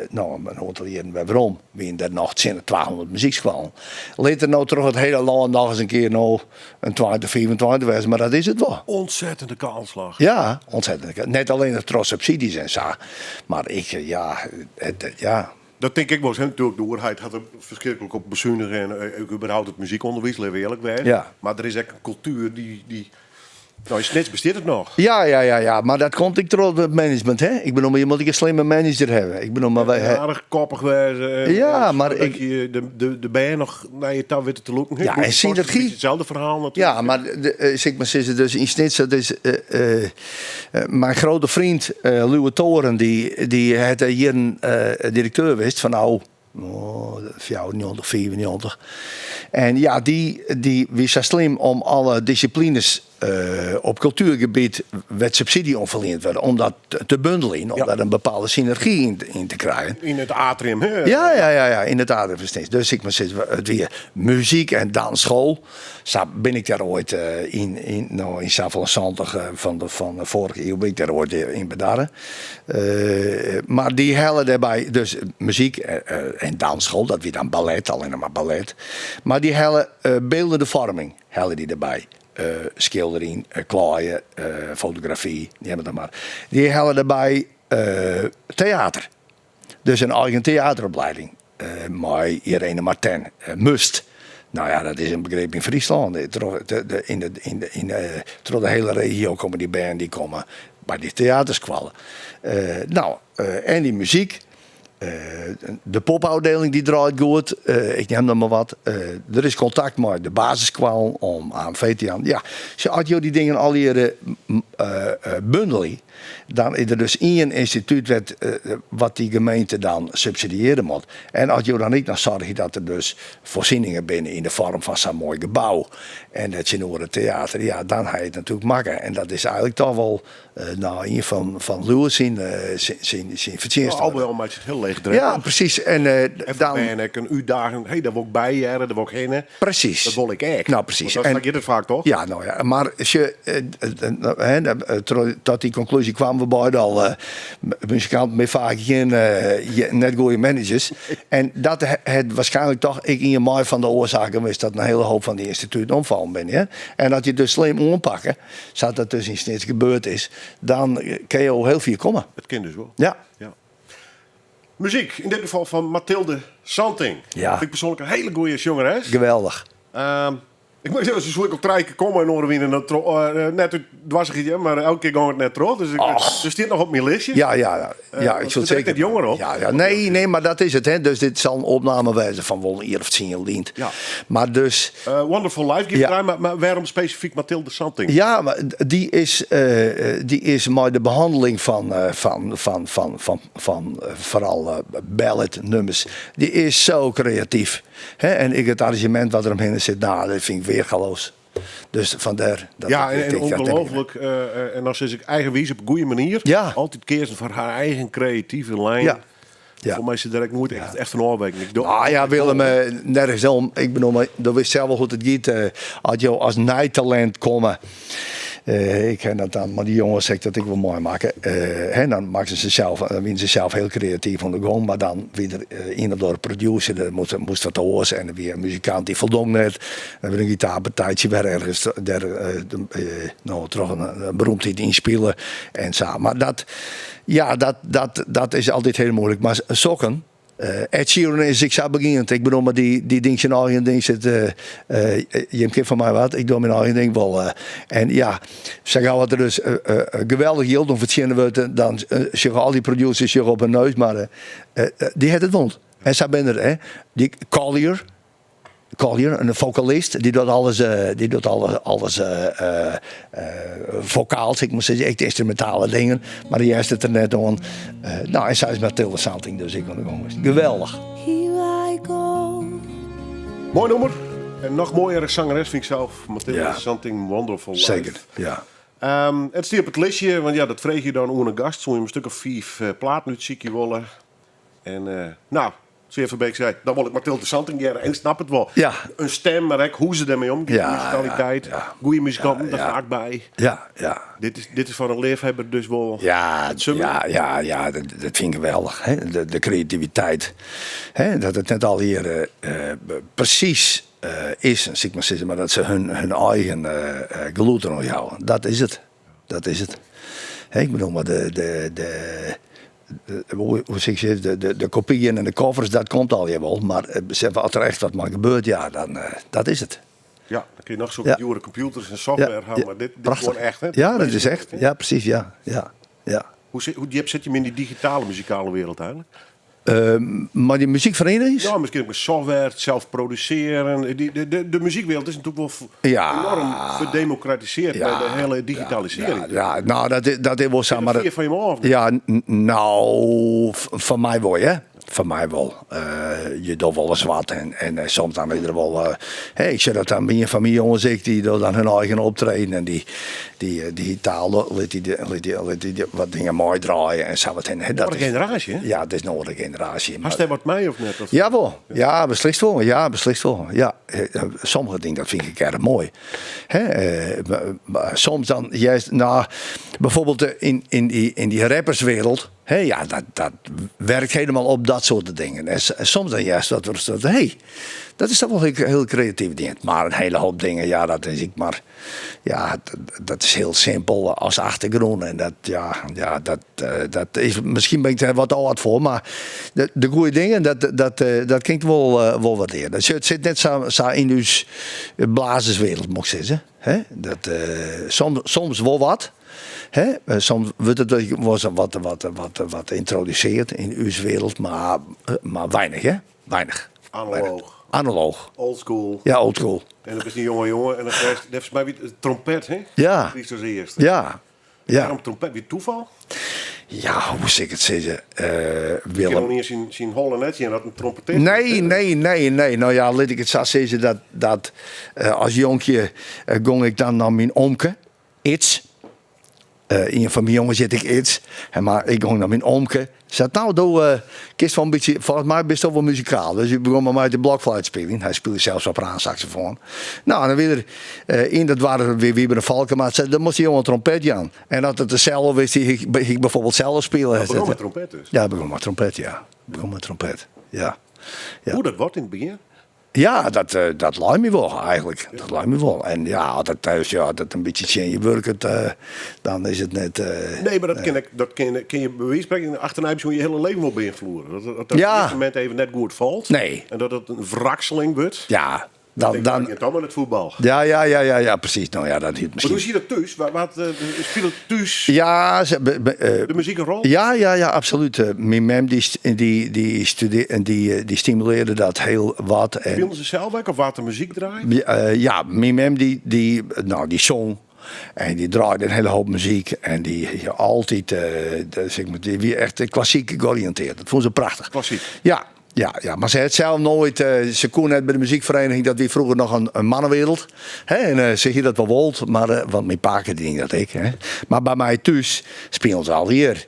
no, in oantal jierren wer werom, wienen der noch tsjin de 200 muzykskoallen. Lit der no troch it hiele lân noch ris in kear no in 20, 25 wêze, mar dat is it wol.
Ontzettende kaalslag.
Ja, ontzettende. Net allinnich troch subsydzjes en sa, mar ek, ja, it, ja.
Dat tink ik wolris. Natuerlik, de oerheid hat der ferskriklik op besunige en ek überhaupt it muzykûnderwiis, litte we earlik wêze.
Ja.
Mar der is ek in kultuer dy't, dy, no, yn Snits bestiet it noch.
Ja, ja, ja, ja, mar dat komt ek troch it management, hè? Ik bedoel, je moatte ek in slimme manager hawwe. Ik bedoel, mar wy
En aardich koppich wêze. En,
Ja,
en
mar
sadat
ik-
je de bern noch nei je ta witte te lûken.
Ja, en synergy.
Itselde ferhaal natuerlik.
Ja, mar de, sil ik mar sizze, dus yn Snits, dat is myn grutte freon Liuwe Toren, dy, dy hat jierren direkteur west fan no, oh, 94, 95. En ja, dy, dy wie sa slim om alle dissiplines op kultuergebiet wêr't subsydzje oan ferliend wurde, om dat te bundeljen, om
Ja.
dêr in bepaalde synergy yn, yn te krijen.
Yn it atrium, hè?
Ja, ja, ja, ja, yn it atrium fan Snits. Dus ik moat sizze, it wie muzyk en dansschool. Sa bin ik dêr oait yn, yn, no, yn safolle 70 fan de, fan de foarige iuw bin ik dêr oait yn bedarre. Mar dy helle dêrby dus muzyk en dansschool, dat wie dan ballet, allinnich mar ballet. Mar dy helle beeldende foarming helle dy derby. Skilderjen, klaaien, fotografy, neam it dan mar. Dy helle derby teater. Dus in eigen teateropleiding mei Irene Martin, Must. No ja, dat is in begrip yn Fryslân. Troch de, yn de, yn de, yn de, troch de hiele regio komme dy bern dy komme by dy teaterskoalle. No, en dy muzyk. De popôfdieling dy draait goed, ik neam noch mar wat. Der is kontakt mei de basisskoallen om AMV te jaan. Ja, as jo dy dingen allegearre bundelje, dan is der dus ien ynstitút wat dy gemeente dan subsidiearje moat. En as jo dan ek noch soargje dat der dus foarsieningen binne yn de foarm fan sa'n moai gebou en dêr tsjinoer it teater, ja, dan ha je it natuerlik makke. En dat is eigenlik toch wol No, ien fan, fan Liuwe syn, syn, syn fertsjinsten.
Al by al meitsje it hiel leechdrompelich.
Ja, presys. En,
en foar bern ek in útdaging. Hé, dêr wol ik by hearre, dêr wol ik hinne.
Presys.
Dat wol ik ek.
No, presys.
Want sa giet it faak, toch?
Ja, no ja. Mar sjoch, tot dy konklúzje kwamen we beide al. Muzikanten binne faak gjin, net goede managers. En dat hat waarskynlik toch ek ien mei fan de oarsaken west dat in hiele hoop fan dy ynstituten omfallen binne. En as je it dus slim oanpakke, Sa't dat dus yn Snits gebeurd is, dan kinne jo hiel fier komme.
It kin dus wol.
Ja.
Ja. Muzyk, yn dit gefal fan Mathilde Santing.
Ja.
Fyn ik persoanlik in hiele goede sjongeres.
Geweldich.
Ik moat sizze, se soe ek al trije kear komme yn Noardewyn en dan tro, net út dwarsige, mar elke kear gong it net troch. Dus ik, se stiet noch op myn listje.
Ja, ja, ja. Ja, ik
want
soe
se
it
trekt
seker
net jonger op.
Ja, ja. Nee, nee, mar dat is it. Hè. Dus dit sil in opname wêze fan wol in jier of tsien lyn.
Ja.
Mar dus.
Wonderful Life giet
Ja.
draaien, mar wêrom spesifyk Mathilde Santing?
Ja, mar dy is, dy is mei de behanneling fan, fan, fan, fan, fan, fan foaral balladnummers, dy is sa kreatyf. Hè, en ek it arranzjemint wat der omhinne sit, no, dat fyn ik weargaloas. Dus fandêr dat
Ja,
ik
en
tink, dat
ongelooflijk, en dan sis ik eigenwiis op in goede manier.
Ja.
Altyd keazen foar har eigen kreative lijn.
Ja. Ja.
Foar my is se dêr ek noait echt fan ôfweken. Ik doch-
Ah ja, Willem, nergens om. Ik bedoel, mar do witst sels wol hoe't it giet. As jo as nij talint komme. Ik ha dat dan mei dy jonges ek dat ek wol meimakke. Hè, dan makken se sels, dan wiene se sels hiel kreatyf oan de gong, mar dan wie der ien of oare producer, der moast wat oars en der wie in muzikant dy foldong net. Dan wie in gitaarpartijtsje wer ergens dêr no, troch in beroemdheid ynspile en sa. Mar dat, ja, dat, dat, dat is altyd hiel muoilik. Mar sokken, Ed Sheeran is ek sa begjint. Ik bedoel, mar dy, dy ding syn eigen ding sit. Jim kin fan my wat, ik doch myn eigen ding wol. En ja, sa gau as der dus geweldich jild om fertsjinne wurdt, dan sjogge al dy producers sjogge op hun neus, mar dy hat it wûn. En sa binne der, hè. Dy Collier, Collier, in fokalist, dy docht alles, dy docht alles, alles fokaal, sil ik mar sizze, ek de ynstrumintale dingen, mar dy hearst it der net oan. No, en sa is Mathilde Santing dus ek oan de gong west. Geweldich.
Here I go.
Moai nûmer. En noch moaiere sangeres fyn ik sels. Mathilde
Ja.
Santing, Wonderful Life.
Seker, ja.
It stie op it listje, want ja, dat freegje je dan oan in gast. Soe je in stik of 5 platen útsykje wolle. En no, Seer Verbeek sei, dan wol ik Mathilde Santing hearre. En ik snap it wol.
Ja.
In stim, mar ek hoe se dermei omgiet,
Ja,
muzikaliteit,
ja, ja.
goede muzikanten,
Ja,
daar
ja.
vaak by.
Ja, ja.
Dit is foar in leafhawwer dus wol
Ja,
it summum.
ja, ja, ja, dat fyn ik geweldich. Hè? De kreativiteit. Hè? Dat it net allegear presys is, sil ik mar sizze, mar dat se hun eigen gelûd deroan jouwe. Dat is it. Dat is it. Hè, ik bedoel, mar de, de, de, hoe, hoe sil ik sizze, de, de, de kopieën en de covers, dat komt allegear wol. Mar besef, as der echt wat mei gebeurt, ja, dan dat is it.
Ja, dan kin je noch sokke djoere kompjûters en software ha, mar dit is
Prachtich.
gewoan echt, hè?
Ja, dat is echt. Ja, presys, ja. Ja, ja.
Hoe djip sit je yn dy digitale muzikale wereld eigenlik?
Mei dy muzykferienings?
Ja, miskien ek mei software, it sels produsearjen. De muzykwereld is natuerlik wol enoarm ferdemokratisearre mei de hiele digitalisearring.
Ja, ja, no, dat is wol sa.
Sit dat fier fan jim ôf?
Ja, no, fan my wol, hè. Fan my wol. Je dogge wolris wat en soms dan is der wol... Hè, ik sjoch dat dan by ien fan myn jonges ek, dy docht dan hun eigen optreden en dy digitaal lit dy wat dingen meidraaie en sa wat hinne.
Oare generaasje, hè?
Ja, it is in oare generaasje.
Hast dêr wat mei of net? Of?
Jawol, ja, beslist wol. Ja, beslist wol. Ja, sommige dingen dat fyn ik erch moai. Hè, mar soms dan juist, no, bijvoorbeeld yn dy rapperswereld, hè, ja, dat werkt helemaal op dat soort dingen. En soms dan juist dat we dat, hey, dat is toch wol hiel kreatyf dien. Mar in hiele hoop dingen, ja, dat is ek mar, ja, dat is hiel simpel as achtergrûn. En dat, ja, ja, dat, dat is, miskien bin ik dêr wat âld foar, mar de goede dingen, dat kin ik wol waardearje. Dat sit net sa yn ús blazerswereld, moat ik sizze. Hè? Dat soms wol wat. Hè, soms wurdt it wolris wat, wat, wat, wat yntrodusearre yn ús wereld, mar weinich, hè? Weinich.
Analoog.
Analoog.
Old school.
Ja, old school.
En dan bist in jonge jonge en dan krijst, neffens my wie it trompet, hè?
Ja.
Krigest as earste.
Ja. Ja.
Wêrom trompet? Wie it tafal?
Ja, hoe sil ik it sizze?
Willem. Kin noch net syn holle net sjen dat in trompetist
Nee, nee, nee, nee. No ja, lit ik it sa sizze dat, dat as jonkje gong ik dan nei myn omke, Ids. Ien fan myn jonges hjit ek Ids. Mar ik gong nei myn omke. Sei, no, do kinst wol in bytsje, folgens my bist wol muzikaal. Dus ik begûn mei my de blokfluit spyljen. Hy spile sels sopraansaxofoan. No, en dan wie der yn dat doarp wie Wiebe de Valkema. Sei, dan moast dy jonge in trompet jaan. En as it de cello wist, hie ik bijvoorbeeld cello spile.
Dat begûn mei trompet dus?
Ja, begûn mei trompet, ja. Begûn mei trompet, ja. Ja.
Hoe dat wat yn it begjin?
Ja, dat, dat lei my wol eigenlik. Dat lei my wol. En ja, as it thuis, ja, dat in bytsje tsjin je wurket, dan is it net.
Nee, mar dat kin ek, dat kin, kin je by wize fan spreken achternei besjoen je hiele leven wol beynfloede. Dat, dat dat
Ja.
op dit momint even net goed falt.
Nee.
En dat it in wrakseling wurdt.
Ja, dan,
Dan,
dan,
dan, dan met it fuotbal.
Ja, presys. No ja, dat hiet
Mar hoe
miskien.
zie je dat thús? Wat spilet thús
Ja, se, be, be,
de muzyk in rol?
Ja, absolút. Myn mem dy, dy, dy, stude, dy, dy stimulearre dat hiel wat. En,
Spilen se sels ek of waard de muzyk draaid?
Ja, myn mem dy, dy, no, dy song. En dy draaide in hiele hoop muzyk. En dy hie altyd, sis mar, dy wie echt klassyk georiïntearre. Dat fûn se prachtich.
Klassyk?
Ja, ja, mar se hat sels noait, se koe net by de muzykferiening, dat wie froeger noch in mannewereld. Hè, en se hie dat wol wold, mar, want myn pake die dat ek. Hè. Mar by my thús spilen se al hjir.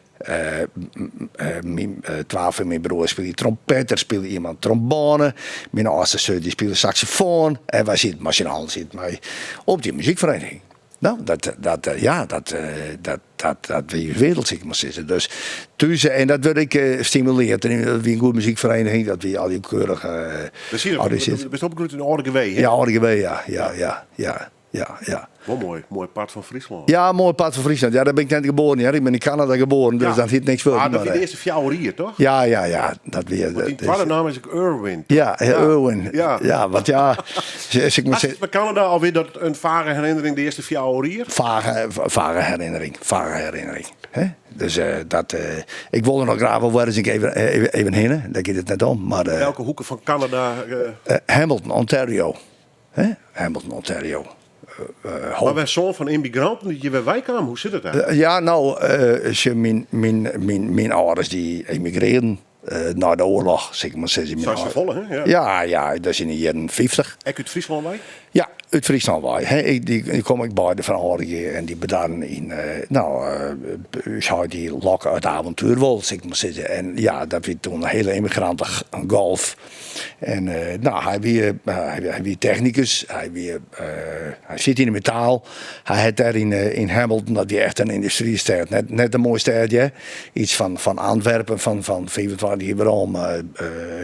Myn twa fan myn broers spylje trompet, der spile iemand trombône. Myn âldste sus dy spile saksofoan. En wy sieten mei syn allen sieten wy op dy muzykferiening. No, dat, dat, ja, dat, dat, dat, dat wie ús wereld, sil ik mar sizze. Dus thús, en dat wurdt ek stimulearre. En dat wie in goede muzykferiening, dat wie al keurich.
Dat zie je, do bist opgroeid yn Aldegea, hè?
Ja, Aldegea, ja, ja, ja, ja, ja.
Wol moai, moai part fan Fryslân.
Ja, moai part fan Fryslân. Ja, dêr bin ik net geboren, hear. Ik bin yn Kanada geboren, dus
Ja.
dat hiet niks wurden.
Ah, dat
mar,
wie de earste 4 jier, toch?
Ja, ja, ja. Dat wie,
Want
dat
dyn
is-
twadde namme is ek Irwin.
Ja, ja, Irwin.
Ja.
Ja, want ja, as ik mar
Hast
sizze-
by Kanada alwer dat in fage herinnering de earste 4 jier?
Fage, fage herinnering, fage herinnering. Hè? Dus dat, ik wol der noch graach wol wer ris even, even, even hinne, dêr giet it net om. Mar,
Welke hoeke fan Kanada?
Hamilton, Ontario. Hè? Hamilton, Ontario.
Mar wer soan fan ymmigranten dy't hjir wer weikamen, hoe sit it eigentlik?
Ja, no, sjoch, myn, myn, myn, myn âlders dy emigrearren nei de oarloch, sil ik mar sizze.
Sa safolle, hè? Ja.
Ja, ja, dat is yn de jierren 50.
Ek út Fryslân wei?
Ja, út Fryslân wei. Hè. Ik, dy, dy kom ik beide fan Aldegea en dy bedarren yn, no, ús heit dy lokke it avontuer wol, sil ik mar sizze. En ja, dat wie toen in hiele ymmigrantengolf. En no, hy wie, hy wie technikus, hy wie, hy siet yn de metaal. Hy hat dêr yn, yn Hamilton, dat wie echt in yndustrystêd, net, net in moai stêdje. Iets fan, fan Antwerpen, fan, fan 25 jier werom,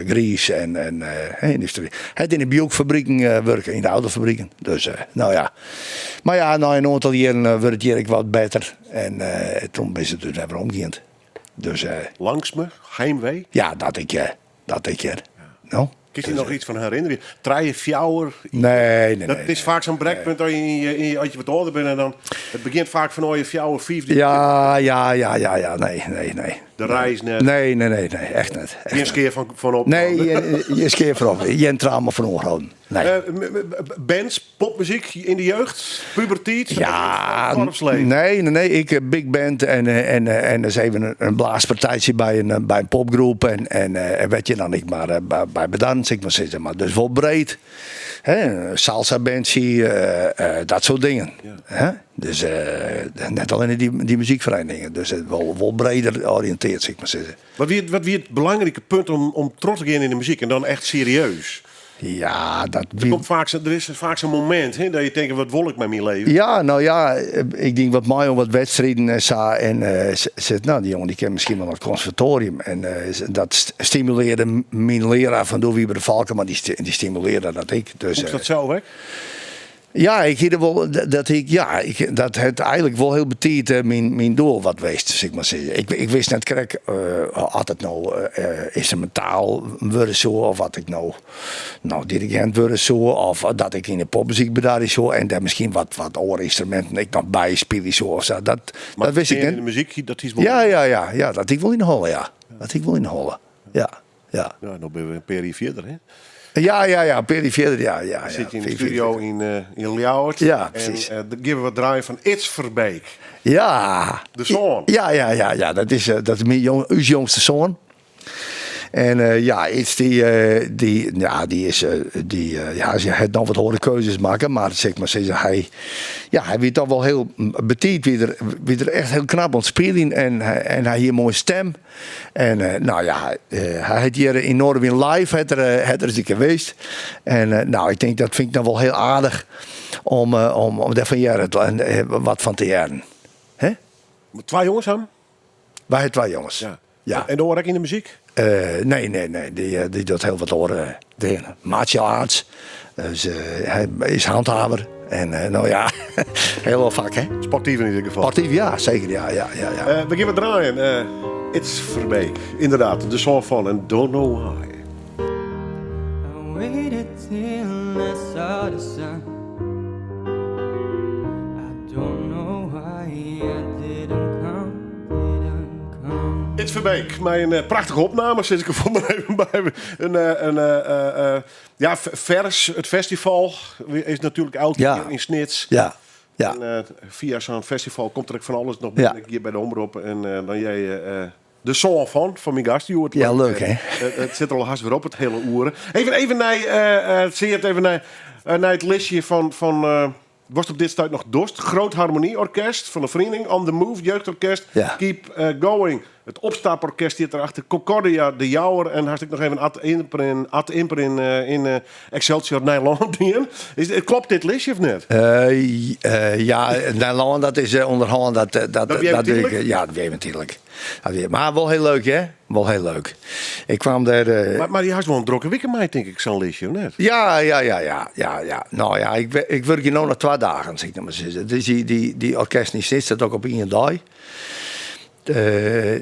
griis en, en yndustry. Hy hat yn de Buick-fabriken wurke, yn de autofabriken. Dus, no ja. Mar ja, nei in oantal jierren wurdt it hjir ek wat better. En toen binne se dus wer weromgien. Dus,
Langstme, heimwee?
Ja, dat ik, dat ik hear. No?
Kinst dy noch yts fan herinnerje? Trije, fjouwer?
Nee, nee,
Dat
nee,
is faak sa'n brekpunt as je, yn je, yn je, as je wat âlder binne en dan it begjint faak fan je fjouwer, fiif.
Ja, ja, ja, ja, ja, nee, nee, nee.
De reis net.
Nee, nee, nee, nee, echt net. Echt
Gjin
net.
skea fan op.
Nee, gjin skea fan op. Gjin trauma fan oanholden. Nee.
Bands, popmuzyk yn de jeugd, pubertiid,
Ja,
dorpsleven?
nee, nee, nee. Ik big band en, en, en dus even in blaaspartijtsje by in popgroep en, en, en weet je dan ik mar by bedarren, sil ik mar sizze. Mar dus wol breed. Hè, salsa bandje, dat soart dingen.
Ja.
Hè? Dus net allinne dy, dy muzykferienings. Dus it wol, wol breder oriïntearre, sil ik mar sizze.
Wat wie it belangrike punt om troch te gean yn de muzyk en dan echt serieus?
Ja, dat
Der komt faak, der is faak sa'n momint hè, dat je tinke, wat wol ik mei myn leven?
Ja, no ja, ik die wat mei oan wat wedstriden en sa. En sit, no, dy jonge dy kin miskien wol nei it konservatoarium. En dat stimulearre myn learaar fan doe, Wiebe de Valken, mar dy, dy stimulearre dat ek. Dus,
Hoe is dat sels ek?
Ja, ik hie der wol, dat hie ik, ja, ik, dat hat eigenlik wol hiel betiid eh, myn, myn doel wat west, sil ik mar sizze. Ik, ik wist net krekt uh, at it no uh, ynstrumintaal wurde soe of wat ik no, no dirigint wurde soe of dat ik yn de popmuzyk bedarje soe en dêr miskien wat, wat oare ynstruminten ek noch by spylje soe of sa. Dat,
Mar
dat wist ik
in
net.
de muzyk, dat is wol.
Ja, ja, ja, ja, dat hie ik wol yn 'e holle, ja. Dat hie ik wol yn 'e holle, ja. Ja.
Ja, no binne we in pear jier fierder, hè?
Ja, ja, ja, in pear jier fierder, ja, ja.
Sit je yn de studio yn, uh, yn Ljouwert.
Ja, precies.
En uh, dan gean we wat draaien fan Ids Verbeek.
Ja.
De soan.
Ja, ja, ja, ja. Dat is, dat is myn jong, ús jongste soan. En uh, ja, Ids dy, uh, dy, ja, dy is, uh, dy, ja, hy hat noch wat oare keuzes makke, mar sil ik mar sizze, hy, ja, hy wie toch wol hiel betiid, wie er, wie er echt hiel knap oan it spyljen en, en hy hie in moaie stim. En uh, nou ja, uh, hy hat hjir yn Noardewyn Live hat er, uh, hat er ris in kear west. En uh, nou, ik tink dat fyn ik dan wol hiel aardich om, uh, om, om dêrfan hearre en wat fan te hearren. Hè?
Twa jonges han?
Wy ha twa jonges.
Ja.
Ja.
En de oare ek yn de muzyk?
Uh, nee, nee, nee. Dy, dy docht hiel wat oare dingen. Martial arts. Dus, uh, hy is handhaver. En uh, nou ja, hiel wat fak, hè?
Sportyf yn ieder gefal.
Sportyf, ja, seker. Ja, ja, ja, ja.
Uh, we gean wat draaien. Uh, Ids Verbeek. Ynderdaad, de soan fan en Don't Know Why.
I waited till I saw the sun. I don't know why I didn't come, didn't come.
Ids Verbeek, mei in eh, prachtige opname, sis ik der foar mar even by. In, eh, in, eh, eh, ja, Fers, it festival, is natuerlik elk
Ja.
jier yn Snits.
Ja, ja.
En, eh, fia sa'n festival komt der ek fan alles noch
Ja.
binnen hjir by de Omrop. En eh, dan jij eh, de soan fan, fan myn gast hjoed.
Ja, leuk, hè?
Eh, it sit der al hast wer op, it hiele oere. Even, even nei, eh, eh, sil it even nei, eh, nei it listje fan, fan eh, Watst op dit stuit noch dochst? Groot Harmonieorkest fan de Feriening, On The Move Jeugdorkest,
Ja.
Keep eh, Going, it Opstaporkest stiet derachter, Concordia, De Jouwer en hast ek noch even Ad Imperin, Ad Imperin eh, yn eh, Excelsior Nijlân dien. Is, kloppet dit listje of net?
Eh, ja, Nijlân, dat is ûnderhân. Dat, dat,
Dat wie even
dat
tydlik?
Ja, dat wie even tydlik. Dat wie, mar wol hiel leuk, hè? Wol hiel leuk. Ik kwam dêr. Eh,
Mar, mar dy hast wol in drokke wike mei, tink ik, sa'n listje, of net?
Ja, ja, ja, ja, ja, ja. Nou ja, ik, ik wurkje no noch twa dagen, sil ik no mar sizze. Dus dy, dy, dy orkest yn Snits, dat ek op ien dei. Eh,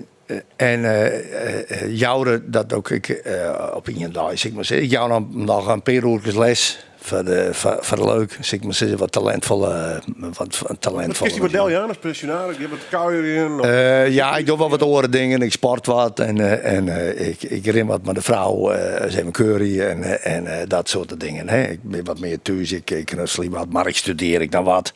en uh, Joure, dat doch ik op ien dei, sil ik mar sizze. Ik jou noch, noch in pear oerkes les foar de, foar, foar de leuk, sil ik mar sizze, wat talentfolle, wat talentfolle.
Wat kinst dy wat deljaan as pensjonaris? Gean wat kuierjen? Of...
Uh, ja, ik doch wol wat oare dingen. Ik sport wat en, uh, en uh, ik, ik rin wat mei de frou, uh, even kuierje en, en dat soarte dingen. Hè. Ik bin wat mear thús, ik, ik knutselje wat, mar ik studearje ek noch wat.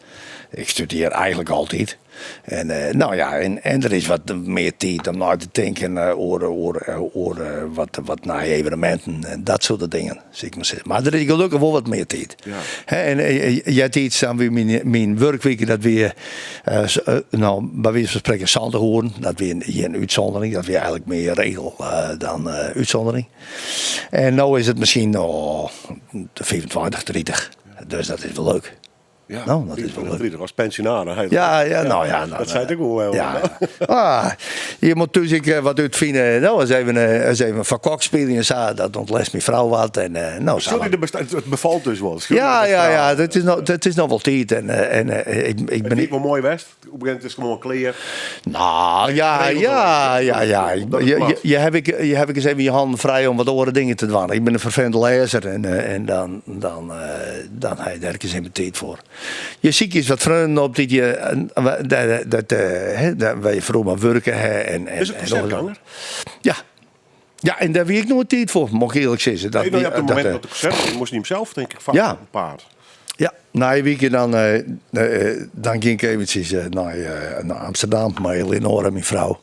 Ik studearje eigenlik altyd. En, uh, nou ja, en, en der is wat mear tiid om nei te tinken uh, oer, oer, oer wat, wat nije eveneminten en dat soarte dingen, sil ik mar sizze. Mar der is gelokkich wol wat mear tiid.
Ja.
Hè, en eartiids dan wie myn, myn wurkwike, dat wie, uh, nou, by wize fan sprekken 70 oeren. Dat wie gjin útsûndering, dat wie eigenlik mear regel uh, dan uh, útsûndering. En no is it miskien oh, 25, 30. Dus dat is wol leuk.
Ja,
Nou, dat is wol leuk.
30 as pensjonaris. hè.
Ja, ja, nou ja. Nou,
dat sei ik wol wel.
Ja. Ah, je moat thús ek wat útfine. Nou, ris even, ris even foar kok spylje en sa. Dat ûntlêst myn frou wat. En, nou, sa
Sorry, it befalt dus wol.
Ja, ja, ja. Dat is no, dat is no wol tiid. En, en ik, ik
It
bin.
wie wol moai west. Op in gegeven momint is it gewoan klear.
Nou, ja, ja, ja, ja. Je, je, heb ik, je heb ik ris even je hannen frij om wat oare dingen te dwaan. Ik bin in fervente lêzer en, en dan, dan, dan ha je dêr ris even tiid foar. Je sykje wat freonen op dy't je, dat, dat, wêr't je froeger mei wurke ha. En, en,
Is it konsertganger?
Ja. Ja, en dêr wie ik noait tiid foar, moat ik earlik sizze.
Dat, nee, nou, ja, op it momint
dat,
dat de konsert moast him sels tink ik faak
Ja.
op in paad.
Ja, nei in wike dan, dan gyng ik eventsjes nei, nei Amsterdam mei Eleonora, myn frou.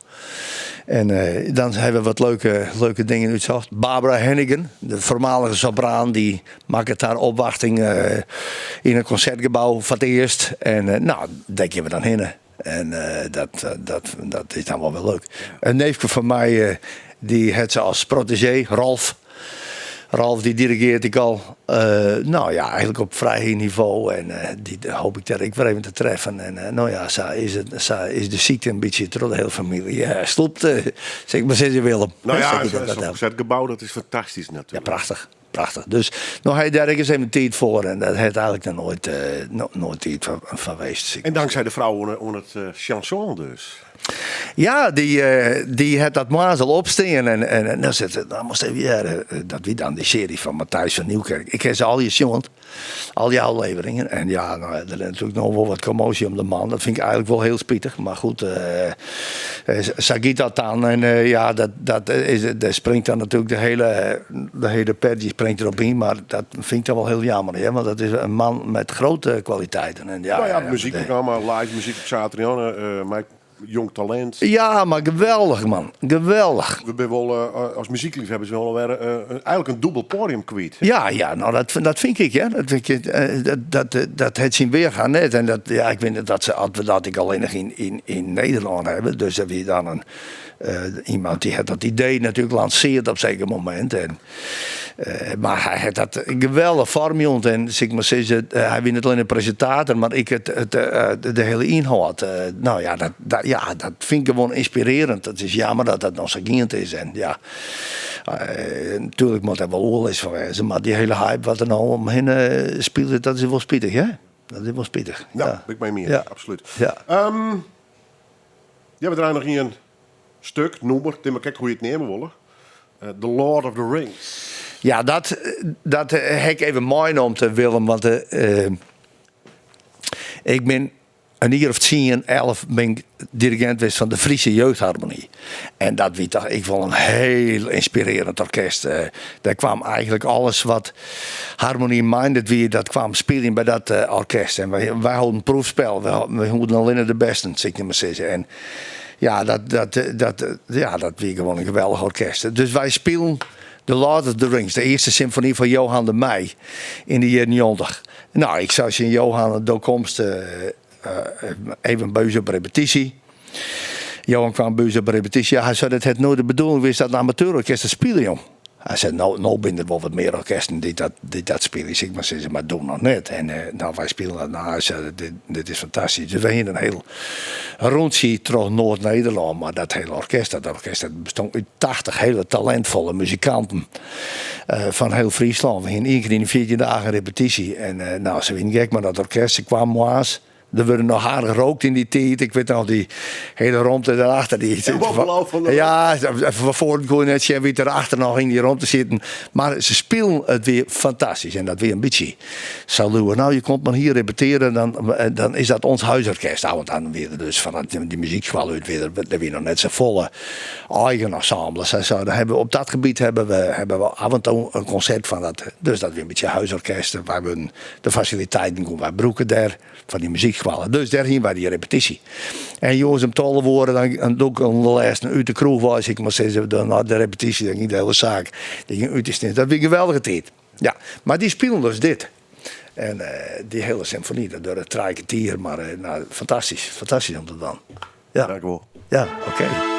En dan ha we wat leuke, leuke dingen útsocht. Barbara Hannigan, de foarmalige sopraan, dy makket har opwachting yn in konsertgebou foar it earst. En nou, dêr gean we dan hinne. En dat, dat, dat is dan wol wer leuk. In neefke fan my, dy hat se as protégé, Ralf. Ralf dy dirigearret ek al, nou ja, eigenlik op frij heech nivo. En dy hoopje ik dêr ek wer even te treffen. En nou ja, sa is it, sa is de sykte in bytsje troch de hiele famylje slûpt, sil ik mar sizze, Willem.
Nou ja,
Sa giet dat
zo'n
dan.
konsertgebou, dat is fantastysk
Ja,
natuerlik.
prachtich. Prachtich. Dus no ha je dêr ek ris even tiid foar en dat hat eigenlik noch noait, noait tiid foar west.
En dankzij de frou oan it chanson dus.
Ja, dy, dy hat dat moarns al opstean en, en, en dan sit, dan moast even hearre, dat wie dan dy searje fan Matthijs van Nieuwkerk. Ik ha se allegear sjoen, al dy ôfleveringen. En ja, nou, der is natuerlik no wol wat kommoasje om de man. Dat fyn ik eigenlik wol hiel spitich. Mar goed, sa giet dat dan. En ja, dat, dat is, dêr springt dan natuerlik de hiele pers dy springt derop yn. Mar dat fyn ik dan wol hiel jammer, hear. Want dat is in man met grote kwaliteiten. En ja,
Nou ja, het muziekprogramma, live muziek op saterdeitejûn, mei jong talint.
Ja, mar geweldich man. Geweldich.
We binne wol as muzykleafhebbers wol wer eigenlik in dûbel poadium kwyt.
Ja, ja, no dat, dat fyn ik, ja. Dat, fyn ik, dat, dat, dat hat syn wearga net. En dat, ja, ik wit net dat se, as we dat ek allinnich yn, yn, yn Nederlân hawwe. Dus dat wie dan in, iemand dy hat dat idee natuerlik lansearre op seker momint. En, mar hy hat dat geweldich foarmjûn. En sil ik mar sizze, hy wie net allinnich presintator, mar ek it, it, de hiele ynhâld. No ja, dat, dat, ja, dat fyn ik gewoan ynspirearjend. It is jammer dat dat no sa giend is. En ja, natuerlik moat der wol oerlis fan wêze, mar dy hiele hype wat der no omhinne spilet, dat is wol spitich, hè? Dat is wol spitich.
Ja,
Ja.
bin ik mei iens,
Ja.
absolút.
Ja.
Ja, we draaie noch ien stik, nûmer, it is mar krekt hoe't je it neame wolle. The Lord of the Rings.
Ja, dat, dat ha ik even meinomd, Willem, want ik bin in jier of 10, 11 bin ik dirigint west fan de Friese Jeugdharmonie. En dat wie toch ek wol in hiel ynspirearjend orkest. Dêr kwam eigenlik alles wat harmony-minded wie, dat kwam spyljen by dat orkest. En wy, wy holden in proefspel, wy holden allinne de bêsten, sil ik mar sizze. En ja, dat, dat, dat, ja, dat wie gewoan in geweldich orkest. Dus wy spilen The Lord of the Rings, de earste symfony fan Johan de Meij yn de jierren 90. No, ik sei tsjin Johan, do komst even by ús op repetysje. Johan kwam by ús op repetysje. Ja, hy sei, dat hat noait de bedoeling west dat in amateurorkest dat spile, jong. Hy sei, no, no binne der wol wat mear orkesten dy't dat, dy't dat spylje. Sil ik mar sizze, mar doe noch net. En no, wy spilen dat. No, hy sei, dit, dit is fantastysk. Dus wy hiene in hiel rûntsje troch Noard-Nederlân. Mar dat hiele orkest, dat orkest dat bestong út 80 hiele talintfolle muzikanten fan hiel Fryslân. We hiene ien kear yn de 14 dagen repetysje. En no, se wiene gek mei dat orkest. Se kwamen moarns. Der wurde noch aardich rookt yn dy tiid. Ik wit noch dy hiele romte dêrachter. Dy, ja, fan foaren koe je net sjen wie't derachter noch yn dy romte sitten. Mar se spilen, it wie fantastysk. En dat wie in bytsje sa leau. No, je komt mar hier repetearje, dan, dan is dat ons huisorkest. Nou, want dan wie der dus fan dy muzykskoalle út, wie der, der wie noch net safolle eigen ensembles en zo. Dan hebben we, op dat gebiet hebben we af en toe in konsert fan dat. Dus dat wie in bytsje huisorkest. Wy wurden de fasiliteiten koene wy brûke dêr fan dy muzykskoalle. Dus dêr hiene wy dy repetysje. En jûns om 12 oere dan, dan doe ik de lêsten út de kroech wei, sil ik mar sizze, dan nei de repetysje, dan gyng de hiele saak dy gyng út de Stins. Dat wie in geweldige tiid. Ja, mar dy spilen dus dit. En dy hiele symfony, dat duorre trije kertier, mar no, fantastysk, fantastysk om te dwaan. Ja.
Dank wol.
Ja, oké.